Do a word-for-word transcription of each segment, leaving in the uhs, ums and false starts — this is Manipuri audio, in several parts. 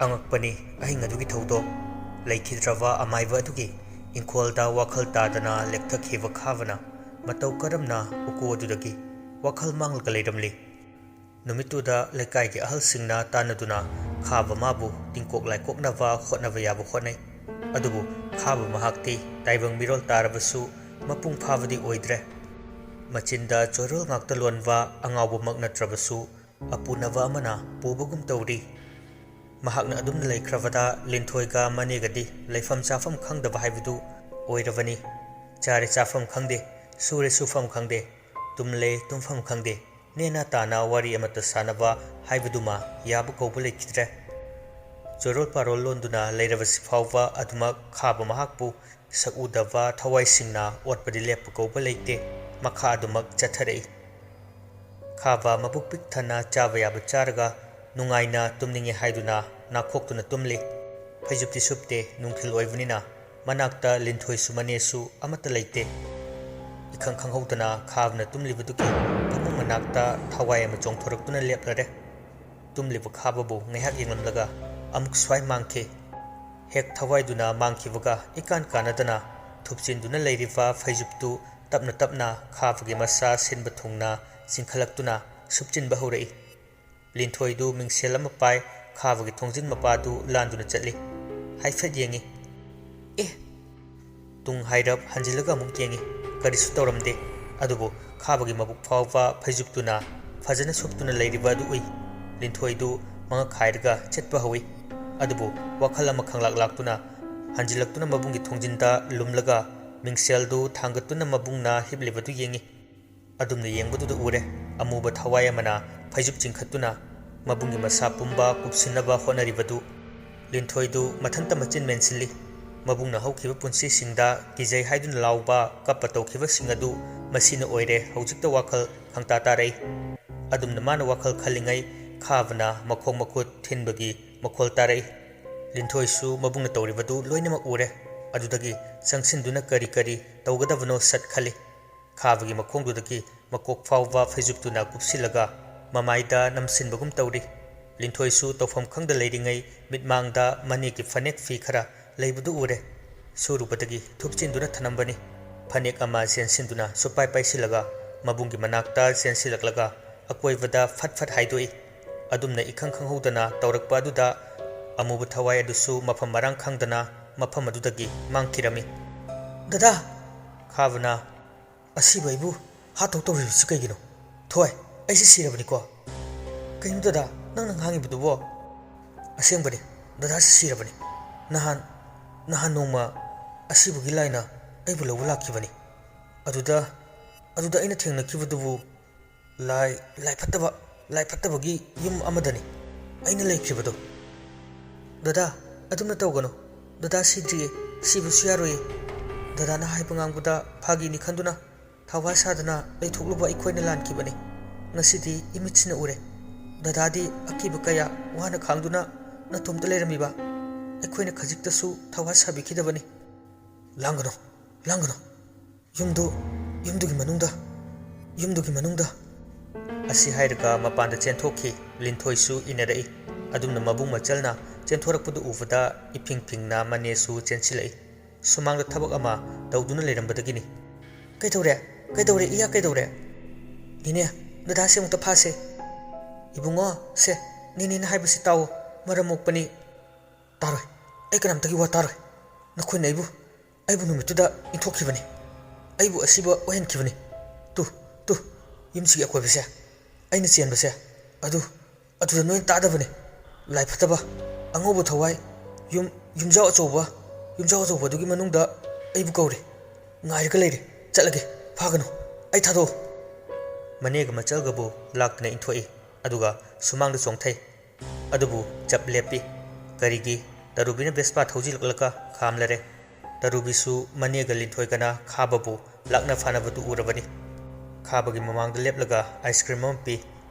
ꯑꯉꯛꯄꯅꯤ, ꯑꯍꯤꯡ ꯑꯗꯨꯒꯤ ꯊꯧꯗꯣꯛ꯫ ꯂꯩꯈꯤꯗ꯭ꯔꯕ ꯑꯃꯥꯏꯕ ꯑꯗꯨꯒꯤ ꯏꯪꯈꯣꯜꯗ ꯋꯥꯈꯜ ꯇꯥꯗꯅ ꯂꯦꯛꯊꯈꯤꯕ ꯈꯥꯕꯅ ꯃꯇꯧ ꯀꯔꯝꯅ ꯎꯀꯨ ꯑꯗꯨꯗꯒꯤ ꯋꯥꯈꯜ ꯃꯥꯡꯂꯒ ꯂꯩꯔꯝꯂꯤ? ꯅꯨꯃꯤꯠꯇꯨꯗ ꯂꯩꯀꯥꯏꯒꯤ ꯑꯍꯜꯁꯤꯡꯅ ꯇꯥꯟꯅꯗꯨꯅ ꯈꯥꯕ ꯃꯥꯕꯨ ꯇꯤꯡꯀꯣꯛ ꯂꯥꯏꯀꯣꯛꯅꯕ ꯍꯣꯠꯅꯕ ꯌꯥꯕ ꯍꯣꯠꯅꯩ꯫ ꯑꯗꯨꯕꯨ ꯈꯥꯕ ꯃꯍꯥꯛꯇꯤ ꯇꯥꯏꯕꯪ ꯃꯤꯔꯣꯜ ꯇꯥꯔꯕꯁꯨ ꯃꯄꯨꯡ ꯐꯥꯕꯗꯤ ꯑꯣꯏꯗ꯭ꯔꯦ꯫ ꯃꯆꯤꯟꯗ ꯆꯣꯏꯔꯣꯜ ꯉꯥꯛꯇ ꯂꯣꯟꯕ ꯑꯉꯥꯎꯕꯃꯛ ꯅꯠꯇ꯭ꯔꯕꯁꯨ ꯑꯄꯨꯅꯕ ꯑꯃꯅ ꯄꯨꯕꯒꯨꯝ ꯇꯧꯔꯤ꯫ ꯃꯍꯥꯛꯅ ꯑꯗꯨꯝꯅ ꯂꯩꯈ꯭ꯔꯕꯗ ꯂꯤꯟꯊꯣꯏꯒ ꯃꯅꯦꯒꯗꯤ ꯂꯩꯐꯝ ꯆꯥꯐꯝ ꯈꯪꯗꯕ ꯍꯥꯏꯕꯗꯨ ꯑꯣꯏꯔꯕꯅꯤ꯫ ꯆꯥꯔꯦ ꯆꯥꯐꯝ ꯈꯪꯗꯦ, ꯁꯨꯔꯦ ꯁꯨꯐꯝ ꯈꯪꯗꯦ, ꯇꯨꯝꯂꯦ ꯇꯨꯝꯐꯝ ꯈꯪꯗꯦ, ꯅꯦꯅꯥ ꯇꯥꯅ ꯋꯥꯔꯤ ꯑꯃꯠꯇ ꯁꯥꯟꯅꯕ ꯍꯥꯏꯕꯗꯨꯃ ꯌꯥꯕ ꯀꯧꯕ ꯂꯩꯈꯤꯗ꯭ꯔꯦ꯫ ꯆꯣꯔꯣꯜ ꯄꯥꯔꯣꯜ ꯂꯣꯟꯗꯨꯅ ꯂꯩꯔꯕꯁꯤ ꯐꯥꯎꯕ ꯑꯗꯨꯃꯛ ꯈꯥꯕ ꯃꯍꯥꯛꯄꯨ ꯁꯛꯎꯗꯕ ꯊꯋꯥꯏꯁꯤꯡꯅ ꯑꯣꯠꯄꯗꯤ ꯂꯦꯞꯄ ꯀꯧꯕ ꯂꯩꯇꯦ꯫ ꯃꯈꯥ ꯑꯗꯨꯃꯛ ꯆꯠꯊꯔꯛꯏ꯫ ꯈꯥꯕ ꯃꯕꯨꯛ ꯄꯤꯛ ꯊꯟꯅ ꯆꯥꯕ ꯌꯥꯕ ꯆꯥꯔꯒ ꯅꯨꯡꯉꯥꯏꯅ ꯇꯨꯝꯅꯤꯡꯉꯦ ꯍꯥꯏꯗꯨꯅ ꯅꯥꯈꯣꯛꯇꯨꯅ ꯇꯨꯝꯂꯤ꯫ ꯐꯩꯖꯨꯞꯇꯤ ꯁꯨꯞꯇꯦ, ꯅꯨꯡꯊꯤꯜ ꯑꯣꯏꯕꯅꯤꯅ ꯃꯅꯥꯛꯇ ꯂꯤꯟꯊꯣꯏꯁꯨ ꯃꯅꯦꯁꯨ ꯑꯃꯠꯇ ꯂꯩꯇꯦ꯫ ꯏꯈꯪ ꯈꯪꯍꯧꯗꯅ ꯈꯥꯕꯅ ꯇꯨꯝꯂꯤꯕꯗꯨꯒꯤ ꯐꯃꯨꯡ ꯃꯅꯥꯛꯇ ꯊꯋꯥꯏ ꯑꯃ ꯆꯣꯡꯊꯣꯔꯛꯇꯨꯅ ꯂꯦꯞꯂꯔꯦ꯫ ꯇꯨꯝꯂꯤꯕ ꯈꯥꯕꯕꯨ ꯉꯥꯏꯍꯥꯛ ꯌꯦꯡꯂꯝꯂꯒ ꯑꯃꯨꯛ ꯁ꯭ꯋꯥꯏ ꯃꯥꯡꯈꯤ꯫ ꯍꯦꯛ ꯊꯋꯥꯏꯗꯨꯅ ꯃꯥꯡꯈꯤꯕꯒ ꯏꯀꯥꯟ ꯀꯥꯟꯅꯗꯅ ꯊꯨꯞꯆꯤꯟꯗꯨꯅ ꯂꯩꯔꯤꯕ ꯐꯩꯖꯨꯞꯇꯨ ꯇꯞꯅ ꯇꯞꯅ ꯈꯥꯕꯒꯤ ꯃꯁꯥ ꯁꯤꯟꯕ ꯊꯨꯡꯅ ꯆꯤꯡꯈꯠꯂꯛꯇꯨꯅ ꯁꯨꯞꯆꯤꯟꯕ ꯍꯧꯔꯛꯏ꯫ ꯂꯤꯟꯊꯣꯏꯗꯨ ꯃꯤꯡꯁꯦꯜ ꯑꯃ ꯄꯥꯏ ꯈꯥꯕꯒꯤ ꯊꯣꯡꯖꯤꯟ ꯃꯄꯥꯗꯨ ꯂꯥꯟꯗꯨꯅ ꯆꯠꯂꯤ꯫ ꯍꯥꯏꯐꯦꯠ ꯌꯦꯡꯉꯤ꯫ ꯑꯦ! ꯇꯨꯡ ꯍꯥꯏꯔꯞ ꯍꯟꯖꯤꯜꯂꯒ ꯑꯃꯨꯛ ꯌꯦꯡꯉꯤ꯫ ꯀꯔꯤꯁꯨ ꯇꯧꯔꯝꯗꯦ꯫ ꯑꯗꯨꯕꯨ ꯈꯥꯕꯒꯤ ꯃꯕꯨꯛ ꯐꯥꯎꯕ ꯐꯩꯖꯨꯞꯇꯨꯅ ꯐꯖꯅ ꯁꯨꯞꯇꯨꯅ ꯂꯩꯔꯤꯕ ꯑꯗꯨ ꯎꯏ꯫ ꯂꯤꯟꯊꯣꯏꯗꯨ ꯃꯉꯛ ꯍꯥꯏꯔꯒ ꯆꯠꯄ ꯍꯧꯏ꯫ ꯑꯗꯨꯕꯨ ꯋꯥꯈꯜ ꯑꯃ ꯈꯪꯂꯥꯛ ꯂꯥꯛꯇꯨꯅ ꯍꯟꯖꯤꯜꯂꯛꯇꯨꯅ ꯃꯕꯨꯡꯒꯤ ꯊꯣꯡꯖꯤꯟꯗ ꯂꯨꯝꯂꯒ ꯃꯤꯡꯁꯦꯜꯗꯨ ꯊꯥꯡꯒꯠꯇꯨꯅ ꯃꯕꯨꯡꯅ ꯍꯤꯞꯂꯤꯕꯗꯨ ꯌꯦꯡꯉꯤ꯫ ꯑꯗꯨꯝꯅ ꯌꯦꯡꯕꯗꯨꯗ ꯎꯔꯦ, ꯑꯃꯨꯕ ꯊꯋꯥꯏ ꯑꯃꯅ ꯐꯩꯖꯨꯞ ꯆꯤꯡꯈꯠꯇꯨꯅ ꯃꯕꯨꯡꯒꯤ ꯃꯁꯥ ꯄꯨꯝꯕ ꯀꯨꯞꯁꯤꯟꯅꯕ ꯍꯣꯠꯅꯔꯤꯕꯗꯨ꯫ ꯂꯤꯟꯊꯣꯏꯗꯨ ꯃꯊꯟꯇ ꯃꯆꯤꯟ ꯃꯦꯟꯁꯤꯜꯂꯤ꯫ ꯃꯕꯨꯡꯅ ꯍꯧꯈꯤꯕ ꯄꯨꯟꯁꯤꯁꯤꯡꯗ ꯀꯤꯖꯩ ꯍꯥꯏꯗꯨꯅ ꯂꯥꯎꯕ, ꯀꯞꯄ ꯇꯧꯈꯤꯕꯁꯤꯡ ꯑꯗꯨ ꯃꯁꯤꯅ ꯑꯣꯏꯔꯦ ꯍꯧꯖꯤꯛꯇ ꯋꯥꯈꯜ ꯈꯪꯇꯥ ꯇꯥꯔꯛꯏ꯫ ꯑꯗꯨꯝꯅ ꯃꯥꯅ ꯋꯥꯈꯜ ꯈꯜꯂꯤꯉꯩ ꯈꯥꯕꯅ ꯃꯈꯣꯡ ꯃꯈꯨꯠ ꯊꯤꯟꯕꯒꯤ ꯃꯈꯣꯜ ꯇꯥꯔꯛꯏ꯫ ꯂꯤꯟꯊꯣꯏꯁꯨ ꯃꯕꯨꯡꯅ ꯇꯧꯔꯤꯕꯗꯨ ꯂꯣꯏꯅꯃꯛ ꯎꯔꯦ꯫ ꯑꯗꯨꯗꯒꯤ ꯆꯪꯁꯤꯟꯗꯨꯅ ꯀꯔꯤ ꯀꯔꯤ ꯇꯧꯒꯗꯕꯅꯣ ꯁꯠ ꯈꯜꯂꯤ꯫ ꯈꯥꯕꯒꯤ ꯃꯈꯣꯡꯗꯨꯗꯒꯤ ꯃꯀꯣꯛ ꯐꯥꯎꯕ ꯐꯩꯖꯨꯞꯇꯨꯅ ꯀꯨꯞꯁꯤꯜꯂꯒ ꯃꯃꯥꯏꯗ ꯅꯝꯁꯤꯟꯕꯒꯨꯝ ꯇꯧꯔꯤ꯫ ꯂꯤꯟꯊꯣꯏꯁꯨ ꯇꯧꯐꯝ ꯈꯪꯗ ꯂꯩꯔꯤꯉꯩ ꯃꯤꯠꯃꯥꯡꯗ ꯃꯅꯦꯒꯤ ꯐꯅꯦꯛ ꯐꯤ ꯈꯔ ꯂꯩꯕꯗꯨ ꯎꯔꯦ꯫ ꯁꯨꯔꯨꯕꯗꯒꯤ ꯊꯨꯞꯆꯤꯟꯗꯨꯅ ꯊꯅꯝꯕꯅꯤ꯫ ꯐꯅꯦꯛ ꯑꯃ ꯆꯦꯟꯁꯤꯟꯗꯨꯅ ꯁꯨꯄꯥꯏ ꯄꯥꯏꯁꯤꯜꯂꯒ ꯃꯕꯨꯡꯒꯤ ꯃꯅꯥꯛꯇ ꯆꯦꯟꯁꯤꯜꯂꯛꯂꯒ ꯑꯀꯣꯏꯕꯗ ꯐꯠ ꯐꯠ ꯍꯥꯏꯗꯣꯛꯏ꯫ ꯑꯗꯨꯝꯅ ꯏꯈꯪ ꯈꯪꯍꯧꯗꯅ ꯇꯧꯔꯛꯄ ꯑꯗꯨꯗ ꯑꯃꯨꯕ ꯊꯋꯥꯏ ꯑꯗꯨꯁꯨ ꯃꯐꯝ ꯃꯔꯥꯡ ꯈꯪꯗꯅ ꯃꯐꯝ ꯑꯗꯨꯗꯒꯤ ꯃꯥꯡꯈꯤꯔꯝꯃꯤ꯫ "ꯗꯗꯥ!" ꯈꯥꯕꯅ, "ꯑꯁꯤꯕ ꯑꯩꯕꯨ ꯍꯥꯠꯇꯧ ꯇꯧꯔꯤꯕꯁꯤ ꯀꯩꯒꯤꯅꯣ? ꯊꯣꯏ, ꯑꯩꯁꯤ ꯁꯤꯔꯕꯅꯤꯀꯣ?" "ꯀꯩꯅꯣ ꯗꯗꯥ, ꯅꯪꯅ ꯉꯥꯡꯉꯤꯕꯗꯨꯕꯣ?" "ꯑꯁꯦꯡꯕꯅꯤ, ꯗꯗꯥꯁꯤ ꯁꯤꯔꯕꯅꯤ꯫ ꯅꯍꯥꯟ, ꯅꯍꯥꯟ ꯅꯣꯡꯃ ꯑꯁꯤꯕꯒꯤ ꯂꯥꯏꯅ ꯑꯩꯕꯨ ꯂꯧꯕ ꯂꯥꯛꯈꯤꯕꯅꯤ꯫ ꯑꯗꯨꯗ, ꯑꯗꯨꯗ ꯑꯩꯅ ꯊꯦꯡꯅꯈꯤꯕꯗꯨꯕꯨ ꯂꯥꯏ, ꯂꯥꯏ ꯐꯠꯇꯕ, ꯂꯥꯏ ꯐꯠꯇꯕꯒꯤ ꯌꯨꯝ ꯑꯃꯗꯅꯤ ꯑꯩꯅ ꯂꯩꯈꯤꯕꯗꯣ꯫" "ꯗꯗꯥ, ꯑꯗꯨꯝꯅ ꯇꯧꯒꯅꯨ꯫ ꯗꯗꯥ ꯁꯤꯗ꯭ꯔꯤꯌꯦ, ꯁꯤꯕꯁꯨ ꯌꯥꯔꯣꯏꯌꯦ꯫ ꯗꯗꯥꯅ ꯍꯥꯏꯕ ꯉꯥꯡꯕꯗ ꯐꯥꯒꯤꯅꯤ ꯈꯟꯗꯨꯅ ꯊꯋꯥ ꯁꯥꯗꯅ ꯂꯩꯊꯣꯛꯂꯨꯕ ꯑꯩꯈꯣꯏꯅ ꯂꯥꯟꯈꯤꯕꯅꯤ꯫ ꯉꯁꯤꯗꯤ ꯏꯃꯤꯠꯁꯤꯅ ꯎꯔꯦ꯫ ꯗꯗꯥꯗꯤ ꯑꯀꯤꯕ ꯀꯌꯥ ꯋꯥꯅ ꯈꯥꯡꯗꯨꯅ ꯅꯇꯣꯝꯇ ꯂꯩꯔꯝꯃꯤꯕ꯫ ꯑꯩꯈꯣꯏꯅ ꯈꯖꯤꯛꯇꯁꯨ ꯊꯋꯥ ꯁꯥꯕꯤꯈꯤꯗꯕꯅꯤ꯫" "ꯂꯥꯡꯒꯅꯨ, ꯂꯥꯡꯒꯅꯨ꯫ ꯌꯨꯝꯗꯨ, ꯌꯨꯝꯗꯨꯒꯤ ꯃꯅꯨꯡꯗ, ꯌꯨꯝꯗꯨꯒꯤ ꯃꯅꯨꯡꯗ꯫" ꯑꯁꯤ ꯍꯥꯏꯔꯒ ꯃꯄꯥꯟꯗ ꯆꯦꯟꯊꯣꯛꯈꯤ꯫ ꯂꯤꯟꯊꯣꯏꯁꯨ ꯏꯟꯅꯔꯛꯏ꯫ ꯑꯗꯨꯝꯅ ꯃꯕꯨꯡ ꯃꯆꯜꯅ ꯆꯦꯟꯊꯣꯔꯛꯄꯗꯨ ꯎꯕꯗ ꯏꯐꯤꯡ ꯐꯤꯡꯅ ꯃꯅꯦꯁꯨ ꯆꯦꯟꯁꯤꯜꯂꯛꯏ꯫ ꯁꯨꯃꯥꯡꯗ ꯊꯕꯛ ꯑꯃ ꯇꯧꯗꯨꯅ ꯂꯩꯔꯝꯕꯗꯒꯤꯅꯤ꯫ "ꯀꯩꯗꯧꯔꯦ? ꯀꯩꯗꯧꯔꯦ, ꯏꯌꯥ, ꯀꯩꯗꯧꯔꯦ?" "ꯅꯦꯅꯦ, ꯗꯗꯥꯁꯦ ꯑꯃꯨꯛꯇ ꯐꯥꯁꯦ꯫" "ꯏꯕꯨꯡꯉꯣ, ꯁꯦ, ꯅꯦꯅꯦꯅ ꯍꯥꯏꯕꯁꯤ ꯇꯥꯎꯑꯣ, ꯃꯔꯝ ꯃꯣꯛꯄꯅꯤ꯫" "ꯇꯥꯔꯣꯏ, ꯑꯩ ꯀꯅꯥꯝꯇꯒꯤ ꯋꯥ ꯇꯥꯔꯣꯏ꯫ ꯅꯈꯣꯏꯅ ꯑꯩꯕꯨ, ꯑꯩꯕꯨ ꯅꯨꯃꯤꯠꯇꯨꯗ ꯏꯟꯊꯣꯛꯈꯤꯕꯅꯤ, ꯑꯩꯕꯨ ꯑꯁꯤꯕ ꯑꯣꯏꯍꯟꯈꯤꯕꯅꯤ꯫ ꯇꯨ, ꯇꯨ, ꯌꯨꯝꯁꯤꯒꯤ ꯑꯀꯣꯏꯕꯁꯦ, ꯑꯩꯅ ꯆꯦꯟꯕꯁꯦ, ꯑꯗꯨ, ꯑꯗꯨꯗ ꯅꯣꯏꯅ ꯇꯥꯗꯕꯅꯤ꯫ ꯂꯥꯏ ꯐꯠꯇꯕ, ꯑꯉꯧꯕ ꯊꯋꯥꯏ, ꯌꯨꯝ, ꯌꯨꯝꯖꯥꯎ ꯑꯆꯧꯕ, ꯌꯨꯝꯖꯥꯎ ꯑꯆꯧꯕ ꯑꯗꯨꯒꯤ ꯃꯅꯨꯡꯗ ꯑꯩꯕꯨ ꯀꯧꯔꯤ꯫ ꯉꯥꯏꯔꯒ ꯂꯩꯔꯦ꯫ ꯆꯠꯂꯒꯦ, ꯐꯥꯒꯅꯨ, ꯑꯩ ꯊꯥꯗꯣꯛꯑꯣ꯫" ꯃꯅꯦꯒ ꯃꯆꯜꯒꯕꯨ ꯂꯥꯛꯇꯅ ꯏꯟꯊꯣꯛꯏ, ꯑꯗꯨꯒ ꯁꯨꯃꯥꯡꯗ ꯆꯣꯡꯊꯩ꯫ ꯑꯗꯨꯕꯨ ꯆꯞ ꯂꯦꯞꯄꯤ꯫ ꯀꯔꯤꯒꯤ? ꯇꯔꯨꯕꯤꯅ ꯚꯦꯁꯄꯥ ꯊꯧꯖꯤꯜꯂꯛꯂꯒ ꯈꯥꯝꯂꯔꯦ꯫ ꯇꯔꯨꯕꯤꯁꯨ ꯃꯅꯦꯒ ꯂꯤꯟꯊꯣꯏꯒꯅ ꯈꯥꯕꯕꯨ ꯂꯥꯛꯅ ꯐꯥꯅꯕꯗꯨ ꯎꯔꯕꯅꯤ꯫ ꯈꯥꯕꯒꯤ ꯃꯃꯥꯡꯗ ꯂꯦꯞꯂꯒ ꯑꯥꯏꯁ ꯀ꯭ꯔꯤꯝ ꯑꯃ ꯄꯤ꯫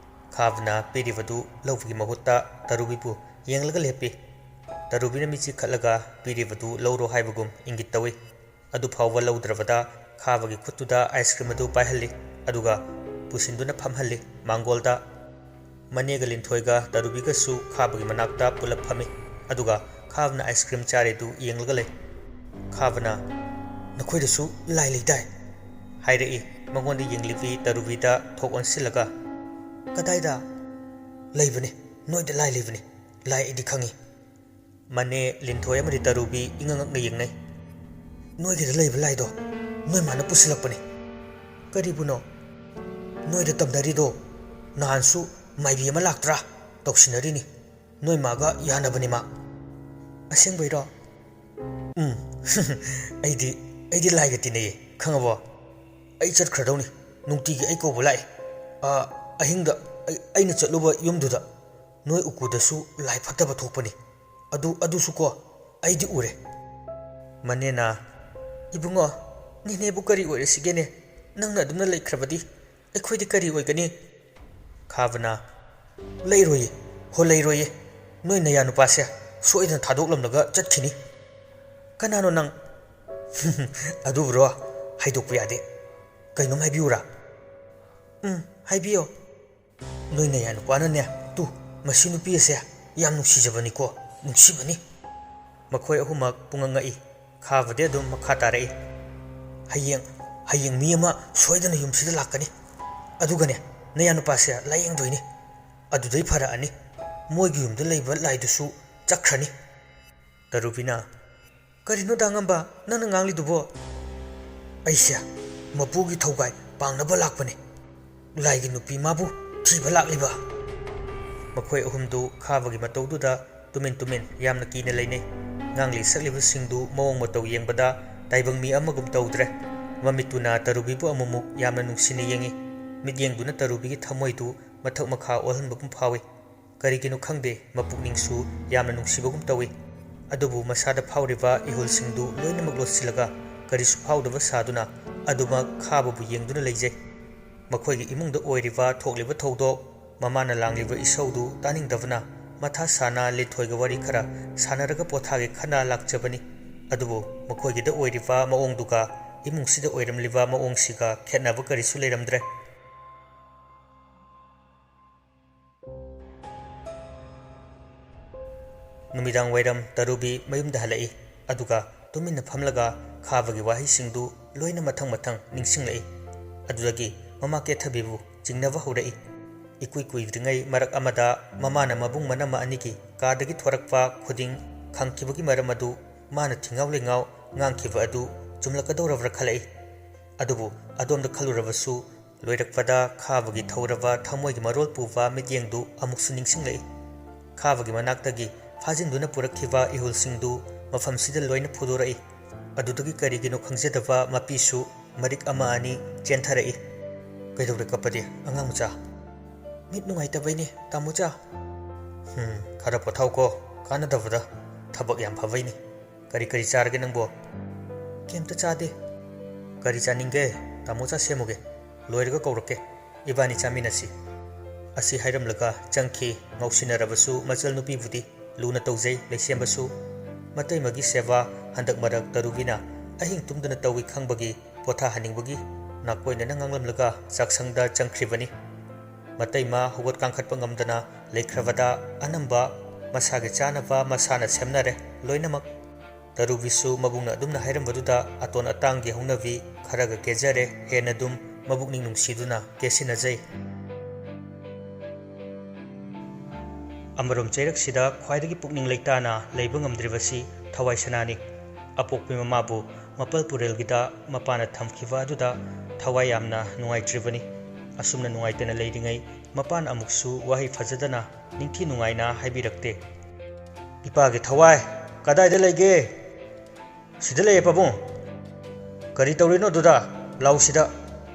ꯈꯥꯕꯅ ꯄꯤꯔꯤꯕꯗꯨ ꯂꯧꯕꯒꯤ ꯃꯍꯨꯠꯇ ꯇꯔꯨꯕꯤꯕꯨ ꯌꯦꯡꯂꯒ ꯂꯦꯞꯄꯤ꯫ ꯇꯔꯨꯕꯤꯅ ꯃꯤꯠꯁꯤ ꯈꯠꯂꯒ ꯄꯤꯔꯤꯕꯗꯨ ꯂꯧꯔꯣ ꯍꯥꯏꯕꯒꯨꯝ ꯏꯪꯒꯤꯠ ꯇꯧꯏ꯫ ꯑꯗꯨ ꯐꯥꯎꯕ ꯂꯧꯗ꯭ꯔꯕꯗ ꯈꯥꯕꯒꯤ ꯈꯨꯠꯇꯨꯗ ꯑꯥꯏꯁ ꯀ꯭ꯔꯤꯝ ꯑꯗꯨ ꯄꯥꯏꯍꯜꯂꯤ, ꯑꯗꯨꯒ ꯄꯨꯁꯤꯟꯗꯨꯅ ꯐꯝꯍꯜꯂꯤ ꯃꯥꯡꯒꯣꯜꯗ꯫ ꯃꯅꯦꯒ ꯂꯤꯟꯊꯣꯏꯒ ꯇꯔꯨꯕꯤꯒꯁꯨ ꯈꯥꯕꯒꯤ ꯃꯅꯥꯛꯇ ꯄꯨꯂꯞ ꯐꯝꯃꯤ꯫ ꯑꯗꯨꯒ ꯈꯥꯕꯅ ꯑꯥꯏꯁ ꯀ꯭ꯔꯤꯝ ꯆꯥꯔꯤꯗꯨ ꯌꯦꯡꯂꯒ ꯂꯩ꯫ ꯈꯥꯕꯅ, "ꯅꯈꯣꯏꯗꯁꯨ ꯂꯥꯏ ꯂꯩꯗꯥꯏ?" ꯍꯥꯏꯔꯛꯏ꯫ ꯃꯉꯣꯟꯗ ꯌꯦꯡꯂꯤꯕꯤ ꯇꯔꯨꯕꯤꯗ ꯊꯣꯛ ꯑꯣꯟꯁꯤꯜꯂꯒ, "ꯀꯗꯥꯏꯗ?" "ꯂꯩꯕꯅꯤ, ꯅꯣꯏꯗ ꯂꯥꯏ ꯂꯩꯕꯅꯤ꯫ ꯂꯥꯏ ꯑꯩꯗꯤ ꯈꯪꯏ꯫" ꯃꯅꯦ ꯂꯤꯟꯊꯣꯏ ꯑꯃꯗꯤ ꯇꯔꯨꯕꯤ ꯏꯉꯛ ꯉꯛꯅ ꯌꯦꯡꯅꯩ꯫ "ꯅꯣꯏꯒꯤꯗ ꯂꯩꯕ ꯂꯥꯏꯗꯣ ꯅꯣꯏ ꯃꯥꯅ ꯄꯨꯁꯤꯜꯂꯛꯄꯅꯤ꯫" "ꯀꯔꯤꯕꯨꯅꯣ?" "ꯅꯣꯏꯗ ꯇꯝꯅꯔꯤꯗꯣ ꯅꯍꯥꯟꯁꯨ ꯃꯥꯏꯕꯤ ꯑꯃ ꯂꯥꯛꯇ꯭ꯔꯥ? ꯇꯧꯁꯤꯟꯅꯔꯤꯅꯤ꯫ ꯅꯣꯏ ꯃꯥꯒ ꯌꯥꯅꯕꯅꯤ ꯃꯥ꯫" "ꯑꯁꯦꯡꯕꯩꯔꯣ?" "ꯎꯝ꯫" "ꯑꯩꯗꯤ, ꯑꯩꯗꯤ ꯂꯥꯏꯒ ꯇꯤꯟꯅꯩꯌꯦ, ꯈꯪꯉꯕꯣ? ꯑꯩ ꯆꯠꯈ꯭ꯔꯗꯧꯅꯤ꯫ ꯅꯨꯡꯇꯤꯒꯤ ꯑꯩ ꯀꯧꯕ ꯂꯥꯛꯑꯦ꯫ ꯑꯥ, ꯑꯍꯤꯡꯗ ꯑꯩ, ꯑꯩꯅ ꯆꯠꯂꯨꯕ ꯌꯨꯝꯗꯨꯗ ꯅꯣꯏ ꯎꯀꯨꯗꯁꯨ ꯂꯥꯏ ꯐꯠꯇꯕ ꯊꯣꯛꯄꯅꯤ꯫ ꯑꯗꯨ, ꯑꯗꯨꯁꯨ ꯀꯣ, ꯑꯩꯗꯤ ꯎꯔꯦ꯫" ꯃꯅꯦꯅ, "ꯏꯕꯨꯡꯉꯣ, ꯅꯦꯅꯦꯕꯨ ꯀꯔꯤ ꯑꯣꯏꯔꯁꯤꯒꯦꯅꯦ? ꯅꯪꯅ ꯑꯗꯨꯝꯅ ꯂꯩꯈ꯭ꯔꯕꯗꯤ ꯑꯩꯈꯣꯏꯗꯤ ꯀꯔꯤ ꯑꯣꯏꯒꯅꯤ?" ꯈꯥꯕꯅ, "ꯂꯩꯔꯣꯏꯌꯦ, ꯍꯣ ꯂꯩꯔꯣꯏꯌꯦ꯫ ꯅꯣꯏ ꯅꯌꯥ ꯅꯨꯄꯥꯁꯦ ꯁꯣꯏꯗꯅ ꯊꯥꯗꯣꯛꯂꯝꯂꯒ ꯆꯠꯈꯤꯅꯤ꯫" "ꯀꯅꯥꯅꯣ ꯅꯪ?" "ꯑꯗꯨꯕꯨꯔꯣ, ꯍꯥꯏꯗꯣꯛꯄ ꯌꯥꯗꯦ꯫ ꯀꯩꯅꯣꯝ ꯍꯥꯏꯕꯤꯌꯨꯔꯥ?" "ꯎꯝ, ꯍꯥꯏꯕꯤꯌꯣ꯫" "ꯅꯣꯏ ꯅꯌꯥ ꯅꯨꯄꯥꯅꯅꯦ, ꯇꯨ, ꯃꯁꯤ ꯅꯨꯄꯤ ꯑꯁꯦ ꯌꯥꯝ ꯅꯨꯡꯁꯤꯖꯕꯅꯤꯀꯣ, ꯅꯨꯡꯁꯤꯕꯅꯤ꯫" ꯃꯈꯣꯏ ꯑꯍꯨꯝꯃꯛ ꯄꯨꯡꯉꯛ ꯉꯛꯏ꯫ ꯈꯥꯕꯗꯤ ꯑꯗꯨꯝ ꯃꯈꯥ ꯇꯥꯔꯛꯏ, "ꯍꯌꯦꯡ, ꯍꯌꯦꯡ ꯃꯤ ꯑꯃ ꯁꯣꯏꯗꯅ ꯌꯨꯝꯁꯤꯗ ꯂꯥꯛꯀꯅꯤ꯫ ꯑꯗꯨꯒꯅꯦ, ꯅꯌꯥ ꯅꯨꯄꯥꯁꯦ ꯂꯥꯏꯌꯦꯡꯗꯣꯏꯅꯤ꯫ ꯑꯗꯨꯗꯩ ꯐꯔꯛꯑꯅꯤ꯫ ꯃꯣꯏꯒꯤ ꯌꯨꯝꯗ ꯂꯩꯕ ꯂꯥꯏꯗꯨꯁꯨ ꯆꯠꯈ꯭ꯔꯅꯤ꯫" ꯇꯔꯨꯕꯤꯅ, "ꯀꯔꯤꯅꯣ ꯗꯥ ꯉꯝꯕ ꯅꯪꯅ ꯉꯥꯡꯂꯤꯗꯨꯕꯣ?" "ꯑꯩꯁꯦ ꯃꯄꯨꯒꯤ ꯊꯧꯒꯥꯏ ꯄꯥꯡꯅꯕ ꯂꯥꯛꯄꯅꯦ꯫ ꯂꯥꯏꯒꯤ ꯅꯨꯄꯤ ꯃꯥꯕꯨ ꯊꯤꯕ ꯂꯥꯛꯂꯤꯕ꯫" ꯃꯈꯣꯏ ꯑꯍꯨꯝꯗꯨ ꯈꯥꯕꯒꯤ ꯃꯇꯧꯗꯨꯗ ꯇꯨꯃꯤꯟ ꯇꯨꯃꯤꯟ ꯌꯥꯝꯅ ꯀꯤꯅ ꯂꯩꯅꯩ꯫ ꯉꯥꯡꯂꯤ ꯁꯛꯂꯤꯕꯁꯤꯡꯗꯨ ꯃꯑꯣꯡ ꯃꯇꯧ ꯌꯦꯡꯕꯗ ꯇꯥꯏꯕꯪ ꯃꯤ ꯑꯃꯒꯨꯝ ꯇꯧꯗ꯭ꯔꯦ꯫ ꯃꯃꯤꯠꯇꯨꯅ ꯇꯔꯨꯕꯤꯕꯨ ꯑꯃꯨꯛꯃꯨꯛ ꯌꯥꯝꯅ ꯅꯨꯡꯁꯤꯅ ꯌꯦꯡꯏ꯫ ꯃꯤꯠꯌꯦꯡꯗꯨꯅ ꯇꯔꯨꯕꯤꯒꯤ ꯊꯃꯣꯏꯗꯨ ꯃꯊꯛ ꯃꯈꯥ ꯑꯣꯜꯍꯟꯕꯒꯨꯝ ꯐꯥꯎꯏ꯫ ꯀꯔꯤꯒꯤꯅꯣ ꯈꯪꯗꯦ, ꯃꯄꯨꯛꯅꯤꯡꯁꯨ ꯌꯥꯝꯅ ꯅꯨꯡꯁꯤꯕꯒꯨꯝ ꯇꯧꯏ꯫ ꯑꯗꯨꯕꯨ ꯃꯁꯥꯗ ꯐꯥꯎꯔꯤꯕ ꯏꯍꯨꯜꯁꯤꯡꯗꯨ ꯂꯣꯏꯅꯃꯛ ꯂꯣꯠꯁꯤꯜꯂꯒ, ꯀꯔꯤꯁꯨ ꯐꯥꯎꯗꯕ ꯁꯥꯗꯨꯅ ꯑꯗꯨꯃꯛ ꯈꯥꯕꯕꯨ ꯌꯦꯡꯗꯨꯅ ꯂꯩꯖꯩ꯫ ꯃꯈꯣꯏꯒꯤ ꯏꯃꯨꯡꯗ ꯑꯣꯏꯔꯤꯕ ꯊꯣꯛꯂꯤꯕ ꯊꯧꯗꯣꯛ, ꯃꯃꯥꯅ ꯂꯥꯡꯂꯤꯕ ꯏꯁꯧꯗꯨ ꯇꯥꯅꯤꯡꯗꯕꯅ, ꯃꯊꯥ ꯁꯥꯅ ꯂꯤꯟꯊꯣꯏꯒ ꯋꯥꯔꯤ ꯈꯔ ꯁꯥꯟꯅꯔꯒ ꯄꯣꯊꯥꯒꯦ ꯈꯟꯅ ꯂꯥꯛꯆꯕꯅꯤ꯫ ꯑꯗꯨꯕꯨ ꯃꯈꯣꯏꯒꯤꯗ ꯑꯣꯏꯔꯤꯕ ꯃꯑꯣꯡꯗꯨꯒ ꯏꯃꯨꯡꯁꯤꯗ ꯑꯣꯏꯔꯝꯂꯤꯕ ꯃꯑꯣꯡꯁꯤꯒ ꯈꯦꯠꯅꯕ ꯀꯔꯤꯁꯨ ꯂꯩꯔꯝꯗ꯭ꯔꯦ꯫ ꯅꯨꯃꯤꯗꯥꯡ ꯋꯥꯏꯔꯝ ꯇꯔꯨꯕꯤ ꯃꯌꯨꯝꯗ ꯍꯜꯂꯛꯏ꯫ ꯑꯗꯨꯒ ꯇꯨꯃꯤꯟꯅ ꯐꯝꯂꯒ ꯈꯥꯕꯒꯤ ꯋꯥꯍꯩꯁꯤꯡꯗꯨ ꯂꯣꯏꯅ ꯃꯊꯪ ꯃꯊꯪ ꯅꯤꯡꯁꯤꯡꯂꯛꯏ꯫ ꯑꯗꯨꯗꯒꯤ ꯃꯃꯥ ꯀꯦꯊꯕꯤꯕꯨ ꯆꯤꯡꯅꯕ ꯍꯧꯔꯛꯏ꯫ ꯏꯀꯨꯏ ꯀꯨꯏꯗ꯭ꯔꯤꯉꯩ ꯃꯔꯛ ꯑꯃꯗ ꯃꯃꯥꯅ ꯃꯕꯨꯡ ꯃꯅꯝꯃ ꯑꯅꯤꯒꯤ ꯀꯥꯗꯒꯤ ꯊꯣꯔꯛꯄ ꯈꯨꯗꯤꯡ ꯈꯪꯈꯤꯕꯒꯤ ꯃꯔꯝ ꯑꯗꯨ ꯃꯥꯅ ꯊꯤꯡꯉꯥꯎ ꯂꯩꯉꯥꯎ ꯉꯥꯡꯈꯤꯕ ꯑꯗꯨ ꯆꯨꯝꯂꯛꯀꯗꯧꯔꯕ꯭ꯔꯥ ꯈꯜꯂꯛꯏ꯫ ꯑꯗꯨꯕꯨ ꯑꯗꯣꯝꯗ ꯈꯜꯂꯨꯔꯕꯁꯨ ꯂꯣꯏꯔꯛꯄꯗ ꯈꯥꯕꯒꯤ ꯊꯧꯔꯕ ꯊꯃꯣꯏꯒꯤ ꯃꯔꯣꯜ ꯄꯨꯕ ꯃꯤꯠꯌꯦꯡꯗꯨ ꯑꯃꯨꯛꯁꯨ ꯅꯤꯡꯁꯤꯡꯂꯛꯏ꯫ ꯈꯥꯕꯒꯤ ꯃꯅꯥꯛꯇꯒꯤ ꯐꯥꯖꯤꯟꯗꯨꯅ ꯄꯨꯔꯛꯈꯤꯕ ꯏꯍꯨꯜꯁꯤꯡꯗꯨ ꯃꯐꯝꯁꯤꯗ ꯂꯣꯏꯅ ꯐꯨꯗꯣꯔꯛꯏ꯫ ꯑꯗꯨꯗꯒꯤ ꯀꯔꯤꯒꯤꯅꯣ ꯈꯪꯖꯗꯕ ꯃꯄꯤꯁꯨ ꯃꯔꯤꯛ ꯑꯃ ꯑꯅꯤ ꯆꯦꯟꯊꯔꯛꯏ꯫ "ꯀꯩꯗꯧꯔꯦ ꯀꯞꯄꯗꯤ, ꯑꯉꯥꯡ ꯃꯆꯥ?" "ꯃꯤꯠ ꯅꯨꯡꯉꯥꯏꯇꯕꯩꯅꯦ, ꯇꯥꯃꯣꯆꯥ꯫" "ꯍꯨꯝ, ꯈꯔ ꯄꯣꯊꯥꯎꯀꯣ, ꯀꯥꯟꯅꯗꯕꯗ꯫ ꯊꯕꯛ ꯌꯥꯝ ꯐꯕꯩꯅꯤ꯫ ꯀꯔꯤ ꯀꯔꯤ ꯆꯥꯔꯒꯦ ꯅꯪꯕꯣ?" "ꯀꯩꯝꯇ ꯆꯥꯗꯦ꯫" "ꯀꯔꯤ ꯆꯥꯅꯤꯡꯒꯦ? ꯇꯥꯃꯣꯆꯥ ꯁꯦꯝꯃꯨꯒꯦ꯫ ꯂꯣꯏꯔꯒ ꯀꯧꯔꯛꯀꯦ꯫ ꯏꯕꯥꯅꯤ ꯆꯥꯃꯤꯟꯅꯁꯤ꯫" ꯑꯁꯤ ꯍꯥꯏꯔꯝꯂꯒ ꯆꯪꯈꯤ꯫ ꯉꯥꯎꯁꯤꯟꯅꯔꯕꯁꯨ ꯃꯆꯜ ꯅꯨꯄꯤꯕꯨꯗꯤ ꯂꯨꯅ ꯇꯧꯖꯩ ꯂꯩꯁꯦꯝꯕꯁꯨ꯫ ꯃꯇꯩꯃꯒꯤ ꯁꯦꯕꯥ ꯍꯟꯗꯛ ꯃꯔꯛ ꯇꯔꯨꯕꯤꯅ ꯑꯍꯤꯡ ꯇꯨꯝꯗꯅ ꯇꯧꯏ ꯈꯪꯕꯒꯤ ꯄꯣꯊꯥꯍꯟꯅꯤꯡꯕꯒꯤ ꯅꯥꯀꯣꯏꯅꯅ ꯉꯥꯡꯂꯝꯂꯒ ꯆꯥꯛꯁꯪꯗ ꯆꯪꯈ꯭ꯔꯤꯕꯅꯤ꯫ ꯃꯇꯩꯃ ꯍꯧꯒꯠ ꯀꯥꯡꯈꯠꯄ ꯉꯝꯗꯅ ꯂꯩꯈ꯭ꯔꯕꯗ ꯑꯅꯝꯕ ꯃꯁꯥꯒꯤ ꯆꯥꯅꯕ ꯃꯁꯥꯅ ꯁꯦꯝꯅꯔꯦ ꯂꯣꯏꯅꯃꯛ꯫ ꯇꯔꯨꯕꯤꯁꯨ ꯃꯕꯨꯡꯅ ꯑꯗꯨꯝꯅ ꯍꯥꯏꯔꯝꯕꯗꯨꯗ ꯑꯇꯣꯟ ꯑꯇꯥꯡꯒꯤ ꯍꯧꯅꯕꯤ ꯈꯔꯒ ꯀꯦꯖꯔꯦ, ꯍꯦꯟꯅ ꯑꯗꯨꯝ ꯃꯕꯨꯛꯅꯤꯡ ꯅꯨꯡꯁꯤꯗꯨꯅ ꯀꯦꯁꯤꯟꯅꯖꯩ꯫ ꯑꯃꯔꯣꯝ ꯆꯩꯔꯛꯁꯤꯗ ꯈ꯭ꯋꯥꯏꯗꯒꯤ ꯄꯨꯛꯅꯤꯡ ꯂꯩꯇꯥꯅ ꯂꯩꯕ ꯉꯝꯗ꯭ꯔꯤꯕꯁꯤ ꯊꯋꯥꯏ ꯁꯅꯥꯅꯤ꯫ ꯑꯄꯣꯛꯄꯤ ꯃꯃꯥꯕꯨ ꯃꯄꯜ ꯄꯨꯔꯦꯜꯒꯤꯗ ꯃꯄꯥꯅ ꯊꯝꯈꯤꯕ ꯑꯗꯨꯗ ꯊꯋꯥꯏ ꯌꯥꯝꯅ ꯅꯨꯡꯉꯥꯏꯇ꯭ꯔꯤꯕꯅꯤ꯫ ꯑꯁꯨꯝꯅ ꯅꯨꯡꯉꯥꯏꯇꯅ ꯂꯩꯔꯤꯉꯩ ꯃꯄꯥꯅ ꯑꯃꯨꯛꯁꯨ ꯋꯥꯍꯩ ꯐꯖꯗꯅ ꯅꯤꯡꯊꯤ ꯅꯨꯡꯉꯥꯏꯅ ꯍꯥꯏꯕꯤꯔꯛꯇꯦ꯫ "ꯏꯄꯥꯒꯤ ꯊꯋꯥꯏ ꯀꯗꯥꯏꯗ ꯂꯩꯒꯦ?" "ꯁꯤꯗ ꯂꯩꯌꯦ ꯄꯥꯕꯨꯡ꯫" "ꯀꯔꯤ ꯇꯧꯔꯤꯅꯣ ꯑꯗꯨꯗ? ꯂꯥꯎꯁꯤꯗ꯫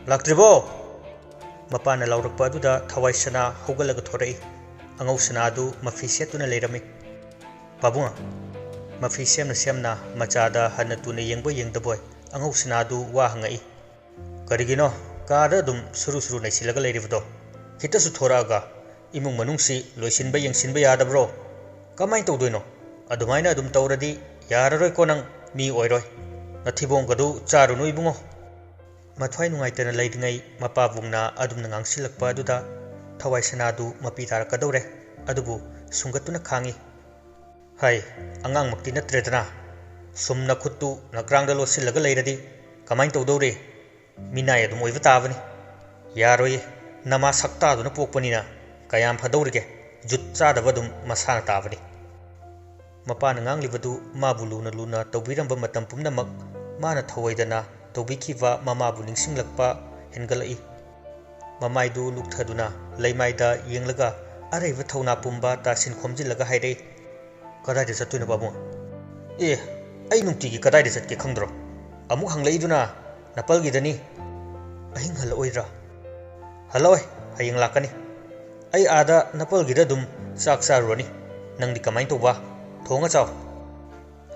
ꯂꯥꯛꯇ꯭ꯔꯤꯕꯣ?" ꯃꯄꯥꯅ ꯂꯥꯎꯔꯛꯄ ꯑꯗꯨꯗ ꯊꯋꯥꯏ ꯁꯅꯥ ꯍꯧꯒꯠꯂꯒ ꯊꯣꯔꯛꯏ꯫ ꯑꯉꯧ ꯁꯅꯥ ꯑꯗꯨ ꯃꯐꯤ ꯁꯦꯠꯇꯨꯅ ꯂꯩꯔꯝꯃꯤ꯫ "ꯄꯥꯕꯨꯡ꯫" ꯃꯐꯤ ꯁꯦꯝꯅ ꯁꯦꯝꯅ ꯃꯆꯥꯗ ꯍꯟꯅ ꯇꯨꯅ ꯌꯦꯡꯕꯣꯏ ꯌꯦꯡꯗꯕꯣꯏ ꯑꯉꯧ ꯁꯅꯥ ꯑꯗꯨ ꯋꯥ ꯍꯪꯉꯛꯏ꯫ "ꯀꯔꯤꯒꯤꯅꯣ ꯀꯥꯗ ꯑꯗꯨꯝ ꯁꯨꯔꯨ ꯁꯨꯔꯨ ꯅꯩꯁꯤꯜꯂꯒ ꯂꯩꯔꯤꯕꯗꯣ? ꯈꯤꯇꯁꯨ ꯊꯣꯔꯛꯑꯒ ꯏꯃꯨꯡ ꯃꯅꯨꯡꯁꯤ ꯂꯣꯏꯁꯤꯟꯕ ꯌꯦꯡꯁꯤꯟꯕ ꯌꯥꯗꯕ꯭ꯔꯣ? ꯀꯃꯥꯏꯅ ꯇꯧꯗꯣꯏꯅꯣ? ꯑꯗꯨꯃꯥꯏꯅ ꯑꯗꯨꯝ ꯇꯧꯔꯗꯤ ꯌꯥꯔꯔꯣꯏꯀꯣ ꯅꯪ, ꯃꯤ ꯑꯣꯏꯔꯣꯏ꯫ ꯅꯊꯤꯕꯣꯡꯒꯗꯨ ꯆꯥꯔꯨꯅꯨ ꯏꯕꯨꯡꯉꯣ꯫" ꯃꯊ꯭ꯋꯥꯏ ꯅꯨꯡꯉꯥꯏꯇꯅ ꯂꯩꯔꯤꯉꯩ ꯃꯄꯥꯕꯨꯡꯅ ꯑꯗꯨꯝꯅ ꯉꯥꯡꯁꯤꯜꯂꯛꯄ ꯑꯗꯨꯗ ꯊꯋꯥꯏ ꯁꯅꯥꯗꯨ ꯃꯄꯤ ꯇꯥꯔꯛꯀꯗꯧꯔꯦ꯫ ꯑꯗꯨꯕꯨ ꯁꯨꯡꯒꯠꯇꯨꯅ ꯈꯥꯡꯉꯤ꯫ ꯍꯥꯏ, ꯑꯉꯥꯡꯃꯛꯇꯤ ꯅꯠꯇ꯭ꯔꯦꯗꯅ꯫ ꯁꯨꯝ ꯅꯈꯨꯠꯇꯨ ꯅꯀ꯭ꯔꯥꯡꯗ ꯂꯣꯠꯁꯤꯜꯂꯒ ꯂꯩꯔꯗꯤ ꯀꯃꯥꯏꯅ ꯇꯧꯗꯧꯔꯤ? ꯃꯤꯅꯥꯏ ꯑꯗꯨꯝ ꯑꯣꯏꯕ ꯇꯥꯕꯅꯤ꯫ ꯌꯥꯔꯣꯏꯌꯦ, ꯅꯃꯥ ꯁꯛꯇꯥꯗꯨꯅ ꯄꯣꯛꯄꯅꯤꯅ ꯀꯌꯥꯝ ꯐꯗꯧꯔꯤꯒꯦ? ꯖꯨꯠ ꯆꯥꯗꯕ ꯑꯗꯨꯝ ꯃꯁꯥꯅ ꯇꯥꯕꯅꯤ꯫ ꯃꯄꯥꯅ ꯉꯥꯡꯂꯤꯕꯗꯨ ꯃꯥꯕꯨ ꯂꯨꯅ ꯂꯨꯅ ꯇꯧꯕꯤꯔꯝꯕ ꯃꯇꯝ ꯄꯨꯝꯅꯃꯛ ꯃꯥꯅ ꯊꯧꯑꯣꯏꯗꯅ ꯇꯧꯕꯤꯈꯤꯕ ꯃꯃꯥꯕꯨ ꯅꯤꯡꯁꯤꯡꯂꯛꯄ ꯍꯦꯟꯒꯠꯂꯛꯏ꯫ ꯃꯃꯥꯏꯗꯨ ꯂꯨꯛꯊꯗꯨꯅ ꯂꯩꯃꯥꯏꯗ ꯌꯦꯡꯂꯒ ꯑꯔꯩꯕ ꯊꯧꯅꯥ ꯄꯨꯝꯕ ꯇꯥꯁꯤꯟ ꯈꯣꯝꯖꯤꯜꯂꯒ ꯍꯥꯏꯔꯛꯏ, "ꯀꯗꯥꯏꯗ ꯆꯠꯇꯣꯏꯅꯣ ꯄꯥꯕꯨꯡ?" "ꯑꯦ, ꯑꯩ ꯅꯨꯡꯇꯤꯒꯤ ꯀꯗꯥꯏꯗ ꯆꯠꯀꯦ ꯈꯪꯗ꯭ꯔꯣ? ꯑꯃꯨꯛ ꯍꯪꯂꯛꯏꯗꯨꯅ ꯅꯄꯜꯒꯤꯗꯅꯤ꯫ ꯑꯍꯤꯡ ꯍꯜꯂꯛꯑꯣꯏꯗ꯭ꯔꯥ?" "ꯍꯜꯂꯛꯑꯣꯏ, ꯍꯌꯦꯡ ꯂꯥꯛꯀꯅꯤ꯫ ꯑꯩ ꯑꯥꯗ ꯅꯄꯜꯒꯤꯗ ꯑꯗꯨꯝ ꯆꯥꯛ ꯆꯥꯔꯨꯔꯅꯤ꯫ ꯅꯪꯗꯤ ꯀꯃꯥꯏꯅ ꯇꯧꯕ? ꯊꯣꯡꯉ ꯆꯥꯎ꯫"